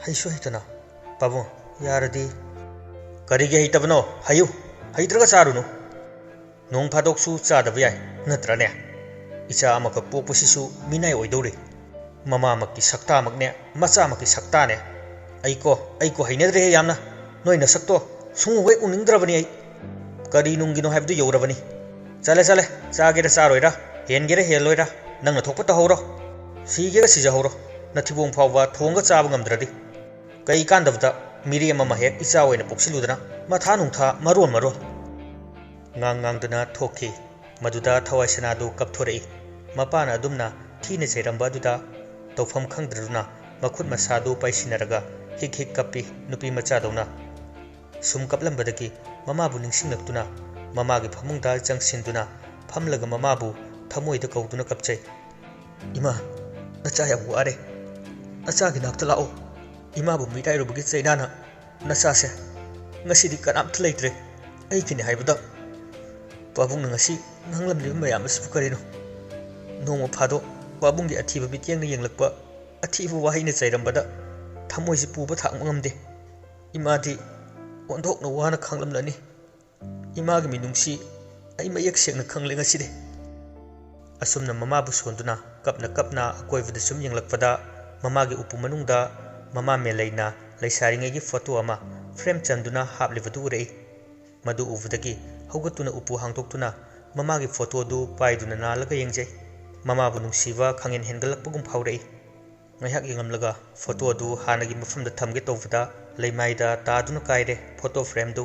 "ꯍꯩꯁꯨ ꯍꯩꯇꯅ꯫ ꯄꯥꯕꯨꯡ, ꯌꯥꯔꯗꯤ꯫" "ꯀꯔꯤꯒꯤ ꯍꯩꯇꯕꯅꯣ? ꯍꯩꯌꯨ꯫ ꯍꯩꯇ꯭ꯔꯒ ꯆꯥꯔꯨꯅꯨ꯫ ꯅꯣꯡ ꯐꯥꯗꯣꯛꯁꯨ ꯆꯥꯗꯕ ꯌꯥꯏ, ꯅꯠꯇ꯭ꯔꯅꯦ? ꯏꯆꯥ ꯑꯃꯈꯛ ꯄꯣꯛꯄꯁꯤꯁꯨ ꯃꯤꯅꯥꯏ ꯑꯣꯏꯗꯧꯔꯤ꯫ ꯃꯃꯥꯃꯛꯀꯤ ꯁꯛꯇꯥꯃꯛꯅꯦ, ꯃꯆꯥꯃꯛꯀꯤ ꯁꯛꯇꯥꯅꯦ꯫ ꯑꯩꯀꯣ, ꯑꯩꯀꯣ ꯍꯩꯅꯗ꯭ꯔꯦꯍꯦ ꯌꯥꯝꯅ꯫ ꯅꯣꯏ ꯅꯁꯛꯇꯣ ꯁꯨꯡꯎ ꯍꯦꯛ ꯎꯅꯤꯡꯗ꯭ꯔꯕꯅꯤ ꯑꯩ꯫ ꯀꯔꯤ ꯅꯨꯡꯒꯤꯅꯣ ꯍꯥꯏꯕꯗꯨ ꯌꯧꯔꯕꯅꯤ꯫ ꯆꯠꯂꯦ, ꯆꯠꯂꯦ, ꯆꯥꯒꯦꯔꯥ ꯆꯥꯔꯣꯏꯔꯥ, ꯍꯦꯟꯒꯦꯔꯥ ꯍꯦꯜꯂꯣꯏꯔꯥ, ꯅꯪꯅ ꯊꯣꯛꯄ ꯇꯧꯍꯧꯔꯣ꯫ ꯁꯤꯒꯦꯔꯥ ꯁꯤꯖꯍꯧꯔꯣ, ꯅꯊꯤꯕꯣꯡ ꯐꯥꯎꯕ ꯊꯣꯡꯒ ꯆꯥꯕ ꯉꯝꯗ꯭ꯔꯗꯤ꯫ ꯀꯩ ꯀꯥꯟꯗꯕꯗ ꯃꯤꯔꯦꯝ ꯑꯃ ꯍꯦꯛ ꯏꯆꯥ ꯑꯣꯏꯅ ꯄꯣꯛꯁꯤꯜꯂꯨꯗꯅ ꯃꯊꯥ ꯅꯨꯡꯊꯥ ꯃꯔꯣꯟ ꯃꯔꯣꯟ꯫" ꯉꯥꯡ ꯉꯥꯡꯗꯨꯅ ꯊꯣꯛꯈꯤ꯫ ꯃꯗꯨꯗ ꯊꯋꯥꯏ ꯁꯅꯥꯗꯨ ꯀꯞꯊꯣꯔꯛꯏ꯫ ꯃꯄꯥꯅ ꯑꯗꯨꯝꯅ ꯊꯤꯅ ꯆꯩꯔꯝꯕ ꯑꯗꯨꯗ ꯇꯧꯐꯝ ꯈꯪꯗ꯭ꯔꯗꯨꯅ ꯃꯈꯨꯠ ꯃꯁꯥꯗꯨ ꯄꯥꯏꯁꯤꯟꯅꯔꯒ ꯍꯤꯛ ꯍꯤꯛ ꯀꯞꯄꯤ, ꯅꯨꯄꯤ ꯃꯆꯥꯗꯧꯅ꯫ ꯁꯨꯝ ꯀꯞꯂꯝꯕꯗꯒꯤ ꯃꯃꯥꯕꯨ ꯅꯤꯡꯁꯤꯡꯂꯛꯇꯨꯅ ꯃꯃꯥꯒꯤ ꯐꯃꯨꯡꯗ ꯆꯪꯁꯤꯟꯗꯨꯅ ꯐꯝꯂꯒ ꯃꯃꯥꯕꯨ ꯊꯃꯣꯏꯗ ꯀꯧꯗꯨꯅ ꯀꯞꯆꯩ꯫ "ꯏꯃꯥ, ꯅꯆꯥ ꯌꯥꯝ ꯋꯥꯔꯦ꯫ ꯅꯆꯥꯒꯤ ꯅꯥꯛꯇ ꯂꯥꯛꯑꯣ꯫ ꯏꯃꯥꯕꯨ ꯃꯤꯔꯥꯏꯔꯨꯕꯒꯤ ꯆꯩꯅꯥꯅ ꯅꯆꯥꯁꯦ ꯉꯁꯤꯗꯤ ꯀꯅꯥꯝꯇ ꯂꯩꯇ꯭ꯔꯦ꯫ ꯑꯩꯒꯤꯅꯤ ꯍꯥꯏꯕꯗ ꯄꯥꯕꯨꯡꯅ ꯉꯁꯤ ꯉꯥꯡꯂꯝꯂꯤꯕ ꯃꯌꯥꯝ ꯑꯁꯤꯕꯨ ꯀꯔꯤꯅꯣ? ꯅꯣꯡꯃ ꯐꯥꯗꯣꯛ ꯄꯥꯕꯨꯡꯒꯤ ꯑꯊꯤꯕ ꯃꯤꯠꯌꯦꯡꯅ ꯌꯦꯡꯂꯛꯄ ꯑꯊꯤꯕ ꯋꯥꯍꯩꯅ ꯆꯩꯔꯝꯕꯗ ꯊꯃꯣꯏꯁꯤ ꯄꯨꯕ ꯊꯥꯡꯕ ꯉꯝꯗꯦ꯫ ꯏꯃꯥꯗꯤ ꯑꯣꯟꯊꯣꯛꯅ ꯋꯥꯅ ꯈꯥꯡꯂꯝꯂꯅꯤ꯫ ꯏꯃꯥꯒꯤ ꯃꯤꯅꯨꯡꯁꯤ ꯑꯩ ꯃꯌꯦꯛ ꯁꯦꯡꯅ ꯈꯪꯂꯦ ꯉꯁꯤꯗꯤ꯫" ꯑꯁꯨꯝꯅ ꯃꯃꯥꯕꯨ ꯁꯣꯟꯗꯨꯅ ꯀꯞꯅ ꯀꯞꯅ ꯑꯀꯣꯏꯕꯗ ꯁꯨꯝ ꯌꯦꯡꯂꯛꯄꯗ ꯃꯃꯥꯒꯤ ꯎꯄꯨ ꯃꯅꯨꯡꯗ ꯃꯃꯥ ꯃꯦꯂꯩꯅ ꯂꯩꯁꯥꯔꯤꯉꯩꯒꯤ ꯐꯣꯇꯣ ꯑꯃ ꯐ꯭ꯔꯦꯝ ꯆꯟꯗꯨꯅ ꯍꯥꯞꯂꯤꯕꯗꯨ ꯎꯔꯛꯏ꯫ ꯃꯗꯨ ꯎꯕꯗꯒꯤ ꯍꯧꯒꯠꯇꯨꯅ ꯎꯄꯨ ꯍꯥꯡꯗꯣꯛꯇꯨꯅ ꯃꯃꯥꯒꯤ ꯐꯣꯇꯣꯗꯨ ꯄꯥꯏꯗꯨꯅ ꯅꯥꯜꯂꯒ ꯌꯦꯡꯖꯩ꯫ ꯃꯃꯥꯕꯨ ꯅꯨꯡꯁꯤꯕ ꯈꯪꯍꯦꯟ ꯍꯦꯟꯒꯠꯂꯛꯄꯒꯨꯝ ꯐꯥꯎꯔꯛꯏ꯫ ꯉꯥꯏꯍꯥꯛ ꯌꯦꯡꯂꯝꯂꯒ ꯐꯣꯇꯣ ꯑꯗꯨ ꯍꯥꯟꯅꯒꯤ ꯃꯐꯝꯗ ꯊꯝꯒꯦ ꯇꯧꯕꯗ ꯂꯩꯃꯥꯏꯗ ꯇꯥꯗꯨꯅ ꯀꯥꯏꯔꯦ ꯐꯣꯇꯣ ꯐ꯭ꯔꯦꯝꯗꯨ꯫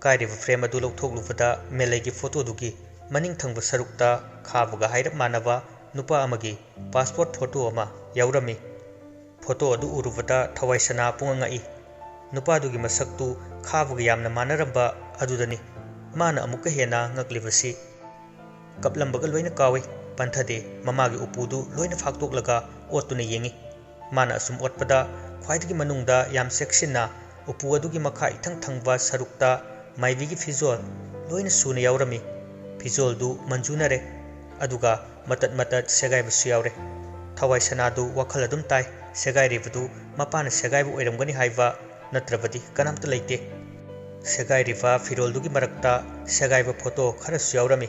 ꯀꯥꯏꯔꯤꯕ ꯐ꯭ꯔꯦꯝ ꯑꯗꯨ ꯂꯧꯊꯣꯛꯂꯨꯕꯗ ꯃꯦꯂꯩꯒꯤ ꯐꯣꯇꯣꯗꯨꯒꯤ ꯃꯅꯤꯡ ꯊꯪꯕ ꯁꯔꯨꯛꯇ ꯈꯥꯕꯒ ꯍꯥꯏꯔꯞ ꯃꯥꯟꯅꯕ ꯅꯨꯄꯥ ꯑꯃꯒꯤ ꯄꯥꯁꯄꯣꯔꯠ ꯐꯣꯇꯣ ꯑꯃ ꯌꯥꯎꯔꯝꯃꯤ꯫ ꯐꯣꯇꯣ ꯑꯗꯨ ꯎꯔꯨꯕꯗ ꯊꯋꯥꯏ ꯁꯅꯥ ꯄꯨꯡꯉꯛ ꯉꯛꯏ꯫ ꯅꯨꯄꯥꯗꯨꯒꯤ ꯃꯁꯛꯇꯨ ꯈꯥꯕꯒ ꯌꯥꯝꯅ ꯃꯥꯟꯅꯔꯝꯕ ꯑꯗꯨꯗꯅꯤ ꯃꯥꯅ ꯑꯃꯨꯛꯀ ꯍꯦꯟꯅ ꯉꯛꯂꯤꯕꯁꯤ꯫ ꯀꯞꯂꯝꯕꯒ ꯂꯣꯏꯅ ꯀꯥꯎꯏ꯫ ꯄꯟꯊꯗꯦ꯫ ꯃꯃꯥꯒꯤ ꯎꯄꯨꯗꯨ ꯂꯣꯏꯅ ꯐꯥꯛꯇꯣꯛꯂꯒ ꯑꯣꯠꯇꯨꯅ ꯌꯦꯡꯏ꯫ ꯃꯥꯅ ꯑꯁꯨꯝ ꯑꯣꯠꯄꯗ ꯈ꯭ꯋꯥꯏꯗꯒꯤ ꯃꯅꯨꯡꯗ ꯌꯥꯝ ꯆꯦꯛꯁꯤꯟꯅ ꯎꯄꯨ ꯑꯗꯨꯒꯤ ꯃꯈꯥ ꯏꯊꯪ ꯊꯪꯕ ꯁꯔꯨꯛꯇ ꯃꯥꯏꯕꯤꯒꯤ ꯐꯤꯖꯣꯜ ꯂꯣꯏꯅ ꯁꯨꯅ ꯌꯥꯎꯔꯝꯃꯤ꯫ ꯐꯤꯖꯣꯜꯗꯨ ꯃꯟꯖꯨꯅꯔꯦ꯫ ꯑꯗꯨꯒ ꯃꯇꯠ ꯃꯇꯠ ꯁꯦꯒꯥꯏꯕꯁꯨ ꯌꯥꯎꯔꯦ꯫ ꯊꯋꯥꯏ ꯁꯅꯥꯗꯨ ꯋꯥꯈꯜ ꯑꯗꯨꯝ ꯇꯥꯏ꯫ ꯁꯦꯒꯥꯏꯔꯤꯕꯗꯨ ꯃꯄꯥꯅ ꯁꯦꯒꯥꯏꯕ ꯑꯣꯏꯔꯝꯒꯅꯤ ꯍꯥꯏꯕ ꯅꯠꯇ꯭ꯔꯕꯗꯤ ꯀꯅꯥꯝꯇ ꯂꯩꯇꯦ꯫ ꯁꯦꯒꯥꯏꯔꯤꯕ ꯐꯤꯔꯣꯜꯗꯨꯒꯤ ꯃꯔꯛꯇ ꯁꯦꯒꯥꯏꯕ ꯐꯣꯇꯣ ꯈꯔꯁꯨ ꯌꯥꯎꯔꯝꯃꯤ꯫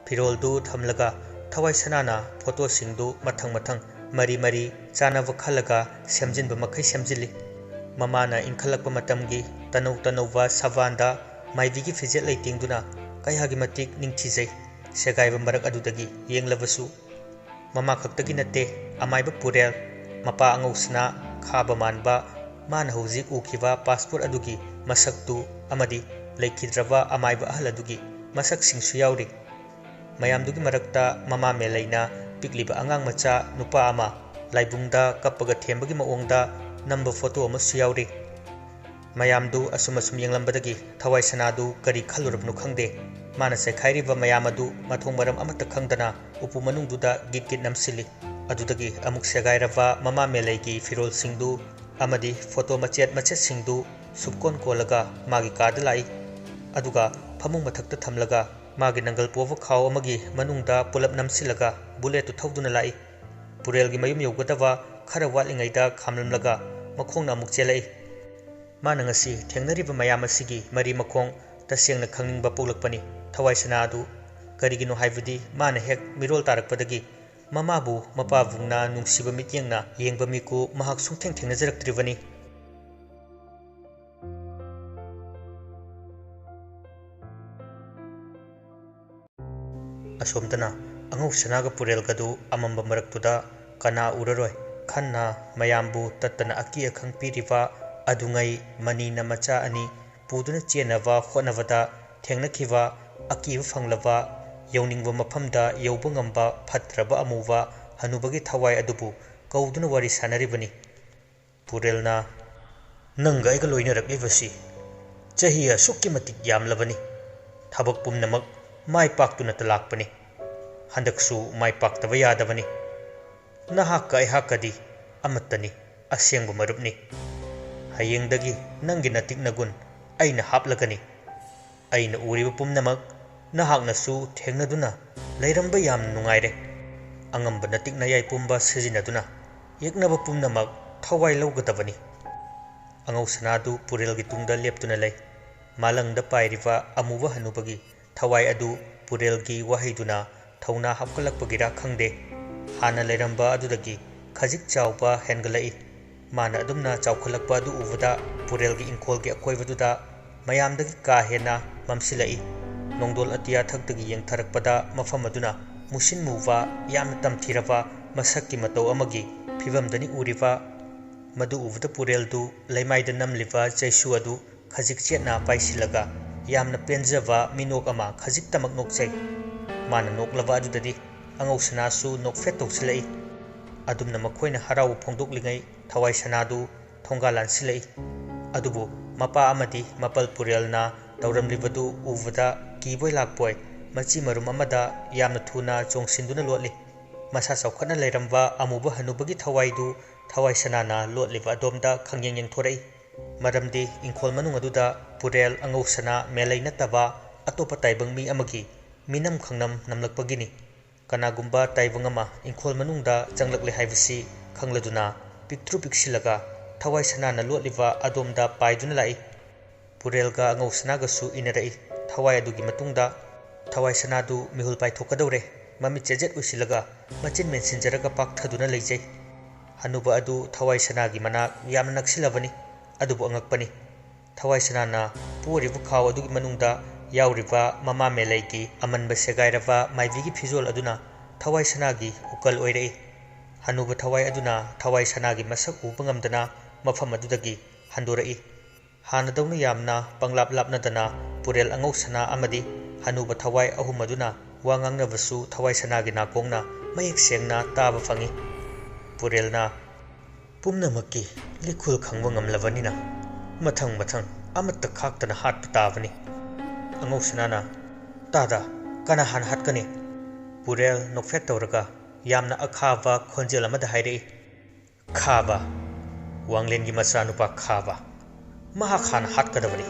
ꯐꯤꯔꯣꯜꯗꯨ ꯊꯝꯂꯒ ꯊꯋꯥꯏ ꯁꯅꯥꯅ ꯐꯣꯇꯣꯁꯤꯡꯗꯨ ꯃꯊꯪ ꯃꯊꯪ ꯃꯔꯤ ꯃꯔꯤ ꯆꯥꯅꯕ ꯈꯜꯂꯒ ꯁꯦꯝꯖꯤꯟꯕ ꯃꯈꯩ ꯁꯦꯝꯖꯤꯜꯂꯤ꯫ ꯃꯃꯥꯅ ꯏꯟꯈꯠꯂꯛꯄ ꯃꯇꯝꯒꯤ ꯇꯅꯧ ꯇꯅꯧꯕ ꯁꯕꯥꯟꯗ ꯃꯥꯏꯕꯤꯒꯤ ꯐꯤꯖꯦꯠ ꯂꯩꯇꯦꯡꯗꯨꯅ ꯀꯌꯥꯒꯤ ꯃꯇꯤꯛ ꯅꯤꯡꯊꯤꯖꯩ꯫ ꯁꯦꯒꯥꯏꯕ ꯃꯔꯛ ꯑꯗꯨꯗꯒꯤ ꯌꯦꯡꯂꯕꯁꯨ ꯃꯃꯥ ꯈꯛꯇꯒꯤ ꯅꯠꯇꯦ, ꯑꯃꯥꯏꯕ ꯄꯨꯔꯦꯜ, ꯃꯄꯥ ꯑꯉꯧꯁꯅꯥ, ꯈꯥꯕ ꯃꯥꯟꯕ, ꯃꯥꯅ ꯍꯧꯖꯤꯛ ꯎꯈꯤꯕ ꯄꯥꯁꯄꯣꯔꯠ ꯑꯗꯨꯒꯤ ꯃꯁꯛꯇꯨ ꯑꯃꯗꯤ ꯂꯩꯈꯤꯗ꯭ꯔꯕ ꯑꯃꯥꯏꯕ ꯑꯍꯜ ꯑꯗꯨꯒꯤ ꯃꯁꯛꯁꯤꯡꯁꯨ ꯌꯥꯎꯔꯤ꯫ ꯃꯌꯥꯝꯗꯨꯒꯤ ꯃꯔꯛꯇ ꯃꯃꯥ ꯃꯦꯂꯩꯅ ꯄꯤꯛꯂꯤꯕ ꯑꯉꯥꯡ ꯃꯆꯥ ꯅꯨꯄꯥ ꯑꯃ ꯂꯥꯏꯕꯨꯡꯗ ꯀꯞꯄꯒ ꯊꯦꯝꯕꯒꯤ ꯃꯑꯣꯡꯗ ꯅꯝꯕ ꯐꯣꯇꯣ ꯑꯃꯁꯨ ꯌꯥꯎꯔꯤ꯫ ꯃꯌꯥꯝꯗꯨ ꯑꯁꯨꯝ ꯑꯁꯨꯝ ꯌꯦꯡꯂꯝꯕꯗꯒꯤ ꯊꯋꯥꯏ ꯁꯅꯥꯗꯨ ꯀꯔꯤ ꯈꯜꯂꯨꯔꯕꯅꯣ ꯈꯪꯗꯦ꯫ ꯃꯥꯅ ꯆꯥꯏꯈꯥꯏꯔꯤꯕ ꯃꯌꯥꯝ ꯑꯗꯨ ꯃꯊꯣꯡ ꯃꯔꯝ ꯑꯃꯠꯇ ꯈꯪꯗꯅ ꯎꯄꯨ ꯃꯅꯨꯡꯗꯨꯗ ꯒꯤꯠ ꯒꯤꯠ ꯅꯝꯁꯤꯜꯂꯤ꯫ ꯑꯗꯨꯗꯒꯤ ꯑꯃꯨꯛ ꯁꯦꯒꯥꯏꯔꯕ ꯃꯃꯥ ꯃꯦꯂꯩꯒꯤ ꯐꯤꯔꯣꯜꯁꯤꯡꯗꯨ ꯑꯃꯗꯤ ꯐꯣꯇꯣ ꯃꯆꯦꯠ ꯃꯆꯦꯠꯁꯤꯡꯗꯨ ꯁꯨꯞꯀꯣꯟ ꯀꯣꯜꯂꯒ ꯃꯥꯒꯤ ꯀꯥꯗ ꯂꯥꯛꯏ꯫ ꯑꯗꯨꯒ ꯐꯃꯨꯡ ꯃꯊꯛꯇ ꯊꯝꯂꯒ ꯃꯥꯒꯤ ꯅꯪꯒꯜ ꯄꯣꯕ ꯈꯥꯎ ꯑꯃꯒꯤ ꯃꯅꯨꯡꯗ ꯄꯨꯂꯞ ꯅꯝꯁꯤꯜꯂꯒ ꯕꯨꯂꯦꯠꯇꯨ ꯊꯧꯗꯨꯅ ꯂꯥꯛꯏ꯫ ꯄꯨꯔꯦꯜꯒꯤ ꯃꯌꯨꯝ ꯌꯧꯒꯗꯕ ꯈꯔ ꯋꯥꯠꯂꯤꯉꯩꯗ ꯈꯥꯝꯂꯝꯂꯒ ꯃꯈꯣꯡꯅ ꯑꯃꯨꯛ ꯆꯦꯜꯂꯛꯏ꯫ ꯃꯥꯅ ꯉꯁꯤ ꯊꯦꯡꯅꯔꯤꯕ ꯃꯌꯥꯝ ꯑꯁꯤꯒꯤ ꯃꯔꯤ ꯃꯈꯣꯡ ꯇꯁꯦꯡꯅ ꯈꯪꯅꯤꯡꯕ ꯄꯣꯛꯂꯛꯄꯅꯤ꯫ ꯊꯋꯥꯏ ꯁꯅꯥ ꯑꯗꯨ ꯀꯔꯤꯒꯤꯅꯣ ꯍꯥꯏꯕꯗꯤ ꯃꯥꯅ ꯍꯦꯛ ꯃꯤꯔꯣꯜ ꯇꯥꯔꯛꯄꯗꯒꯤ ꯃꯃꯥꯕꯨ ꯃꯄꯥꯕꯨꯡꯅ ꯅꯨꯡꯁꯤꯕ ꯃꯤꯠꯌꯦꯡꯅ ꯌꯦꯡꯕ ꯃꯤꯀꯨ ꯃꯍꯥꯛ ꯁꯨꯡꯊꯦꯡ ꯊꯦꯡꯅꯖꯔꯛꯇ꯭ꯔꯤꯕꯅꯤ꯫ ꯑꯁꯣꯝꯗꯅ ꯑꯉꯧ ꯁꯅꯥꯒ ꯄꯨꯔꯦꯜꯒꯗꯨ ꯑꯃꯝꯕ ꯃꯔꯛꯇꯨꯗ ꯀꯅꯥ ꯎꯔꯔꯣꯏ? ꯈꯟꯅ ꯃꯌꯥꯝꯕꯨ ꯇꯠꯇꯅ ꯑꯀꯤ ꯑꯈꯪ ꯄꯤꯔꯤꯕ ꯑꯗꯨꯉꯩ ꯃꯅꯤꯅ ꯃꯆꯥ ꯑꯅꯤ ꯄꯨꯗꯨꯅ ꯆꯦꯟꯅꯕ ꯍꯣꯠꯅꯕꯗ ꯊꯦꯡꯅꯈꯤꯕ, ꯑꯀꯤꯕ ꯐꯪꯂꯕ, ꯌꯧꯅꯤꯡꯕ ꯃꯐꯝꯗ ꯌꯧꯕ ꯉꯝꯕ ꯐꯠꯇ꯭ꯔꯕ ꯑꯃꯨꯕ ꯍꯅꯨꯕꯒꯤ ꯊꯋꯥꯏ ꯑꯗꯨꯕꯨ ꯀꯧꯗꯨꯅ ꯋꯥꯔꯤ ꯁꯥꯅꯔꯤꯕꯅꯤ꯫ ꯄꯨꯔꯦꯜꯅ, "ꯅꯪꯒ ꯑꯩꯒ ꯂꯣꯏꯅꯔꯛꯂꯤꯕꯁꯤ ꯆꯍꯤ ꯑꯁꯨꯛꯀꯤ ꯃꯇꯤꯛ ꯌꯥꯝꯂꯕꯅꯤ꯫ ꯊꯕꯛ ꯄꯨꯝꯅꯃꯛ ꯃꯥꯏ ꯄꯥꯛꯇꯨꯅꯇ ꯂꯥꯛꯄꯅꯤ꯫ ꯍꯟꯗꯛꯁꯨ ꯃꯥꯏ ꯄꯥꯛꯇꯕ ꯌꯥꯗꯕꯅꯤ꯫ ꯅꯍꯥꯛꯀ ꯑꯩꯍꯥꯛꯀꯗꯤ ꯑꯃꯠꯇꯅꯤ, ꯑꯁꯦꯡꯕ ꯃꯔꯨꯞꯅꯤ꯫ ꯍꯌꯦꯡꯗꯒꯤ ꯅꯪꯒꯤ ꯅꯇꯤꯛ ꯅꯒꯨꯟ ꯑꯩꯅ ꯍꯥꯞꯂꯒꯅꯤ꯫ ꯑꯩꯅ ꯎꯔꯤꯕ ꯄꯨꯝꯅꯃꯛ ꯅꯍꯥꯛꯅꯁꯨ ꯊꯦꯡꯅꯗꯨꯅ ꯂꯩꯔꯝꯕ ꯌꯥꯝ ꯅꯨꯡꯉꯥꯏꯔꯦ꯫ ꯑꯉꯝꯕ ꯅꯇꯤꯛ ꯅꯌꯥꯏ ꯄꯨꯝꯕ ꯁꯤꯖꯤꯟꯅꯗꯨꯅ ꯌꯦꯛꯅꯕ ꯄꯨꯝꯅꯃꯛ ꯊꯋꯥꯏ ꯂꯧꯒꯗꯕꯅꯤ꯫" ꯑꯉꯧ ꯁꯅꯥꯗꯨ ꯄꯨꯔꯦꯜꯒꯤ ꯇꯨꯡꯗ ꯂꯦꯞꯇꯨꯅ ꯂꯩ꯫ ꯃꯥꯂꯪꯗ ꯄꯥꯏꯔꯤꯕ ꯑꯃꯨꯕ ꯍꯅꯨꯕꯒꯤ ꯊꯋꯥꯏ ꯑꯗꯨ ꯄꯨꯔꯦꯜꯒꯤ ꯋꯥꯍꯩꯗꯨꯅ ꯊꯧꯅꯥ ꯍꯥꯞꯀꯠꯂꯛꯄꯒꯤꯔꯥ ꯈꯪꯗꯦ, ꯍꯥꯟꯅ ꯂꯩꯔꯝꯕ ꯑꯗꯨꯗꯒꯤ ꯈꯖꯤꯛ ꯆꯥꯎꯕ ꯍꯦꯟꯒꯠꯂꯛꯏ꯫ ꯃꯥꯅ ꯑꯗꯨꯝꯅ ꯆꯥꯎꯈꯠꯂꯛꯄ ꯑꯗꯨ ꯎꯕꯗ ꯄꯨꯔꯦꯜꯒꯤ ꯏꯪꯈꯣꯜꯒꯤ ꯑꯀꯣꯏꯕꯗꯨꯗ ꯃꯌꯥꯝꯗꯒꯤ ꯀꯥ ꯍꯦꯟꯅ ꯃꯝꯁꯤꯜꯂꯛꯏ꯫ ꯅꯣꯡꯗꯣꯜ ꯑꯇꯤꯌꯥ ꯊꯛꯇꯒꯤ ꯌꯦꯡꯊꯔꯛꯄꯗ ꯃꯐꯝ ꯑꯗꯨꯅ ꯃꯨꯁꯤꯟ ꯃꯨꯕ, ꯌꯥꯝꯅ ꯇꯝꯊꯤꯔꯕ ꯃꯁꯛꯀꯤ ꯃꯇꯧ ꯑꯃꯒꯤ ꯐꯤꯕꯝꯗꯅꯤ ꯎꯔꯤꯕ꯫ ꯃꯗꯨ ꯎꯕꯗ ꯄꯨꯔꯦꯜꯗꯨ ꯂꯩꯃꯥꯏꯗ ꯅꯝꯂꯤꯕ ꯆꯩꯁꯨ ꯑꯗꯨ ꯈꯖꯤꯛ ꯆꯦꯠꯅ ꯄꯥꯏꯁꯤꯜꯂꯒ ꯌꯥꯝꯅ ꯄꯦꯟꯖꯕ ꯃꯤꯅꯣꯛ ꯑꯃ ꯈꯖꯤꯛꯇꯃꯛ ꯅꯣꯛꯆꯩ꯫ ꯃꯥꯅ ꯅꯣꯛꯂꯕ ꯑꯗꯨꯗꯗꯤ ꯑꯉꯧ ꯁꯅꯥꯁꯨ ꯅꯣꯛꯐꯦꯠ ꯇꯧꯁꯤꯜꯂꯛꯏ꯫ ꯑꯗꯨꯝꯅ ꯃꯈꯣꯏꯅ ꯍꯔꯥꯎꯕ ꯐꯣꯡꯗꯣꯛꯂꯤꯉꯩ ꯊꯋꯥꯏ ꯁꯅꯥꯗꯨ ꯊꯣꯡꯒꯥꯜ ꯂꯥꯟꯁꯤꯜꯂꯛꯏ꯫ ꯑꯗꯨꯕꯨ ꯃꯄꯥ ꯑꯃꯗꯤ ꯃꯄꯜ ꯄꯨꯔꯦꯜꯅ ꯇꯧꯔꯝꯂꯤꯕꯗꯨ ꯎꯕꯗ ꯀꯤꯕꯣꯏ ꯂꯥꯛꯄꯣꯏ ꯃꯆꯤ ꯃꯔꯨꯝ ꯑꯃꯗ ꯌꯥꯝꯅ ꯊꯨꯅ ꯆꯣꯡꯁꯤꯟꯗꯨꯅ ꯂꯣꯠꯂꯤ꯫ ꯃꯁꯥ ꯆꯥꯎꯈꯠꯅ ꯂꯩꯔꯝꯕ ꯑꯃꯨꯕ ꯍꯅꯨꯕꯒꯤ ꯊꯋꯥꯏꯗꯨ ꯊꯋꯥꯏ ꯁꯅꯥꯅ ꯂꯣꯠꯂꯤꯕ ꯑꯗꯣꯝꯗ ꯈꯪꯌꯦꯡ ꯌꯦꯡꯊꯣꯔꯛꯏ꯫ ꯃꯔꯝꯗꯤ ꯏꯪꯈꯣꯜ ꯃꯅꯨꯡ ꯑꯗꯨꯗ ꯄꯨꯔꯦꯜ ꯑꯉꯧ ꯁꯅꯥ ꯃꯦꯂꯩ ꯅꯠꯇꯕ ꯑꯇꯣꯞꯄ ꯇꯥꯏꯕꯪ ꯃꯤ ꯑꯃꯒꯤ ꯃꯤꯅꯝ ꯈꯪꯅꯝ ꯅꯝꯂꯛꯄꯒꯤꯅꯤ꯫ ꯀꯅꯥꯒꯨꯝꯕ ꯇꯥꯏꯕꯪ ꯑꯃ ꯏꯪꯈꯣꯜ ꯃꯅꯨꯡꯗ ꯆꯪꯂꯛꯂꯦ ꯍꯥꯏꯕꯁꯤ ꯈꯪꯂꯗꯨꯅ ꯄꯤꯛꯇ꯭ꯔꯨ ꯄꯤꯛꯁꯤꯜꯂꯒ ꯊꯋꯥꯏ ꯁꯅꯥꯅ ꯂꯣꯠꯂꯤꯕ ꯑꯗꯣꯝꯗ ꯄꯥꯏꯗꯨꯅ ꯂꯥꯛꯏ꯫ ꯄꯨꯔꯦꯜꯒ ꯑꯉꯧ ꯁꯅꯥꯒꯁꯨ ꯏꯟꯅꯔꯛꯏ꯫ ꯊꯋꯥꯏ ꯑꯗꯨꯒꯤ ꯃꯇꯨꯡꯗ ꯊꯋꯥꯏ ꯁꯅꯥꯗꯨ ꯃꯤꯍꯨꯜ ꯄꯥꯏꯊꯣꯛꯀꯗꯧꯔꯦ꯫ ꯃꯃꯤꯠ ꯆꯦꯖꯦꯠ ꯎꯏꯁꯤꯜꯂꯒ ꯃꯆꯤꯟ ꯃꯦꯟꯁꯤꯟꯖꯔꯒ ꯄꯥꯛꯊꯗꯨꯅ ꯂꯩꯖꯩ꯫ ꯍꯅꯨꯕ ꯑꯗꯨ ꯊꯋꯥꯏ ꯁꯅꯥꯒꯤ ꯃꯅꯥꯛ ꯌꯥꯝꯅ ꯅꯛꯁꯤꯜꯂꯕꯅꯤ꯫ ꯑꯗꯨꯕꯨ ꯑꯉꯛꯄꯅꯤ, ꯊꯋꯥꯏ ꯁꯅꯥꯅ ꯄꯣꯔꯤꯕ ꯈꯥꯎ ꯑꯗꯨꯒꯤ ꯃꯅꯨꯡꯗ ꯌꯥꯎꯔꯤꯕ ꯃꯃꯥ ꯃꯦꯂꯩꯒꯤ ꯑꯃꯟꯕ ꯁꯦꯒꯥꯏꯔꯕ ꯃꯥꯏꯕꯤꯒꯤ ꯐꯤꯖꯣꯜ ꯑꯗꯨꯅ ꯊꯋꯥꯏ ꯁꯅꯥꯒꯤ ꯎꯀꯜ ꯑꯣꯏꯔꯛꯏ꯫ ꯍꯅꯨꯕ ꯊꯋꯥꯏ ꯑꯗꯨꯅ ꯊꯋꯥꯏ ꯁꯅꯥꯒꯤ ꯃꯁꯛ ꯎꯕ ꯉꯝꯗꯅ ꯃꯐꯝ ꯑꯗꯨꯗꯒꯤ ꯍꯟꯗꯣꯔꯛꯏ꯫ ꯍꯥꯟꯅꯗꯧꯅ ꯌꯥꯝꯅ ꯄꯪꯂꯥꯞ ꯂꯥꯞꯅꯗꯅ ꯄꯨꯔꯦꯜ ꯑꯉꯧ ꯁꯅꯥ ꯑꯃꯗꯤ ꯍꯅꯨꯕ ꯊꯋꯥꯏ ꯑꯍꯨꯝ ꯑꯗꯨꯅ ꯋꯥ ꯉꯥꯡꯅꯕꯁꯨ ꯊꯋꯥꯏ ꯁꯅꯥꯒꯤ ꯅꯥꯀꯣꯡꯅ ꯃꯌꯦꯛ ꯁꯦꯡꯅ ꯇꯥꯕ ꯐꯪꯏ꯫ ꯄꯨꯔꯦꯜꯅ ꯄꯨꯝꯅꯃꯛꯀꯤ ꯂꯤꯈꯨꯜ ꯈꯪꯕ ꯉꯝꯂꯕꯅꯤꯅ ꯃꯊꯪ ꯃꯊꯪ ꯑꯃꯠꯇ ꯈꯥꯛꯇꯅ ꯍꯥꯠꯄ ꯇꯥꯕꯅꯤ꯫ ꯑꯉꯧ ꯁꯅꯥꯅ, "ꯇꯥꯗ, ꯀꯅꯥ ꯍꯥꯟꯅ ꯍꯥꯠꯀꯅꯤ?" ꯄꯨꯔꯦꯜ ꯅꯣꯛꯐꯦꯠ ꯇꯧꯔꯒ ꯌꯥꯝꯅ ꯑꯈꯥꯕ ꯈꯣꯟꯖꯦꯜ ꯑꯃꯗ ꯍꯥꯏꯔꯛꯏ, "ꯈꯥꯕ, ꯋꯥꯡꯂꯦꯟꯒꯤ ꯃꯆꯥꯅꯨꯄꯥ ꯈꯥꯕ, ꯃꯍꯥꯛ ꯍꯥꯟꯅ ꯍꯥꯠꯀꯗꯕꯅꯤ꯫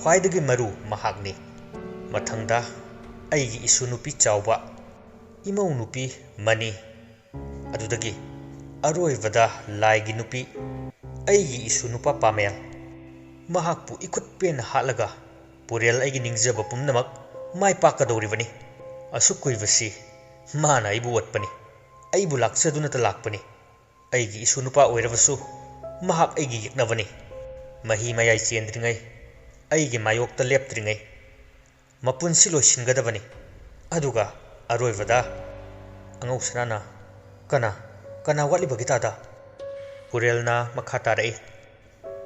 ꯈ꯭ꯋꯥꯏꯗꯒꯤ ꯃꯔꯨ ꯃꯍꯥꯛꯅꯤ꯫ ꯃꯊꯪꯗ ꯑꯩꯒꯤ ꯏꯁꯨ ꯅꯨꯄꯤ ꯆꯥꯎꯕ, ꯏꯃꯧ ꯅꯨꯄꯤ ꯃꯅꯤ, ꯑꯗꯨꯗꯒꯤ ꯑꯔꯣꯏꯕꯗ ꯂꯥꯏꯒꯤ ꯅꯨꯄꯤ, ꯑꯩꯒꯤ ꯏꯁꯨ ꯅꯨꯄꯥ ꯄꯥꯃꯦꯜ꯫ ꯃꯍꯥꯛꯄꯨ ꯏꯈꯨꯠ ꯄꯦꯟꯅ ꯍꯥꯠꯂꯒ ꯄꯨꯔꯦꯜ ꯑꯩꯒꯤ ꯅꯤꯡꯖꯕ ꯄꯨꯝꯅꯃꯛ ꯃꯥꯏ ꯄꯥꯛꯀꯗꯧꯔꯤꯕꯅꯤ꯫ ꯑꯁꯨꯛ ꯀꯨꯏꯕꯁꯤ ꯃꯥꯅ ꯑꯩꯕꯨ ꯑꯣꯠꯄꯅꯤ, ꯑꯩꯕꯨ ꯂꯥꯛꯆꯗꯨꯅꯇ ꯂꯥꯛꯄꯅꯤ꯫ ꯑꯩꯒꯤ ꯏꯁꯨ ꯅꯨꯄꯥ ꯑꯣꯏꯔꯕꯁꯨ ꯃꯍꯥꯛ ꯑꯩꯒꯤ ꯌꯦꯛꯅꯕꯅꯤ꯫ ꯃꯍꯤ ꯃꯌꯥꯏ ꯆꯦꯟꯗ꯭ꯔꯤꯉꯩ, ꯑꯩꯒꯤ ꯃꯥꯌꯣꯛꯇ ꯂꯦꯞꯇ꯭ꯔꯤꯉꯩ, ꯃꯄꯨꯟꯁꯤ ꯂꯣꯏꯁꯤꯟꯒꯗꯕꯅꯤ꯫ ꯑꯗꯨꯒ ꯑꯔꯣꯏꯕꯗ," ꯑꯉꯧ ꯁꯅꯥꯅ, "ꯀꯅꯥ, ꯀꯅꯥ ꯋꯥꯠꯂꯤꯕꯒꯦ ꯇꯥꯗ?" ꯄꯨꯔꯦꯜꯅ ꯃꯈꯥ ꯇꯥꯔꯛꯏ,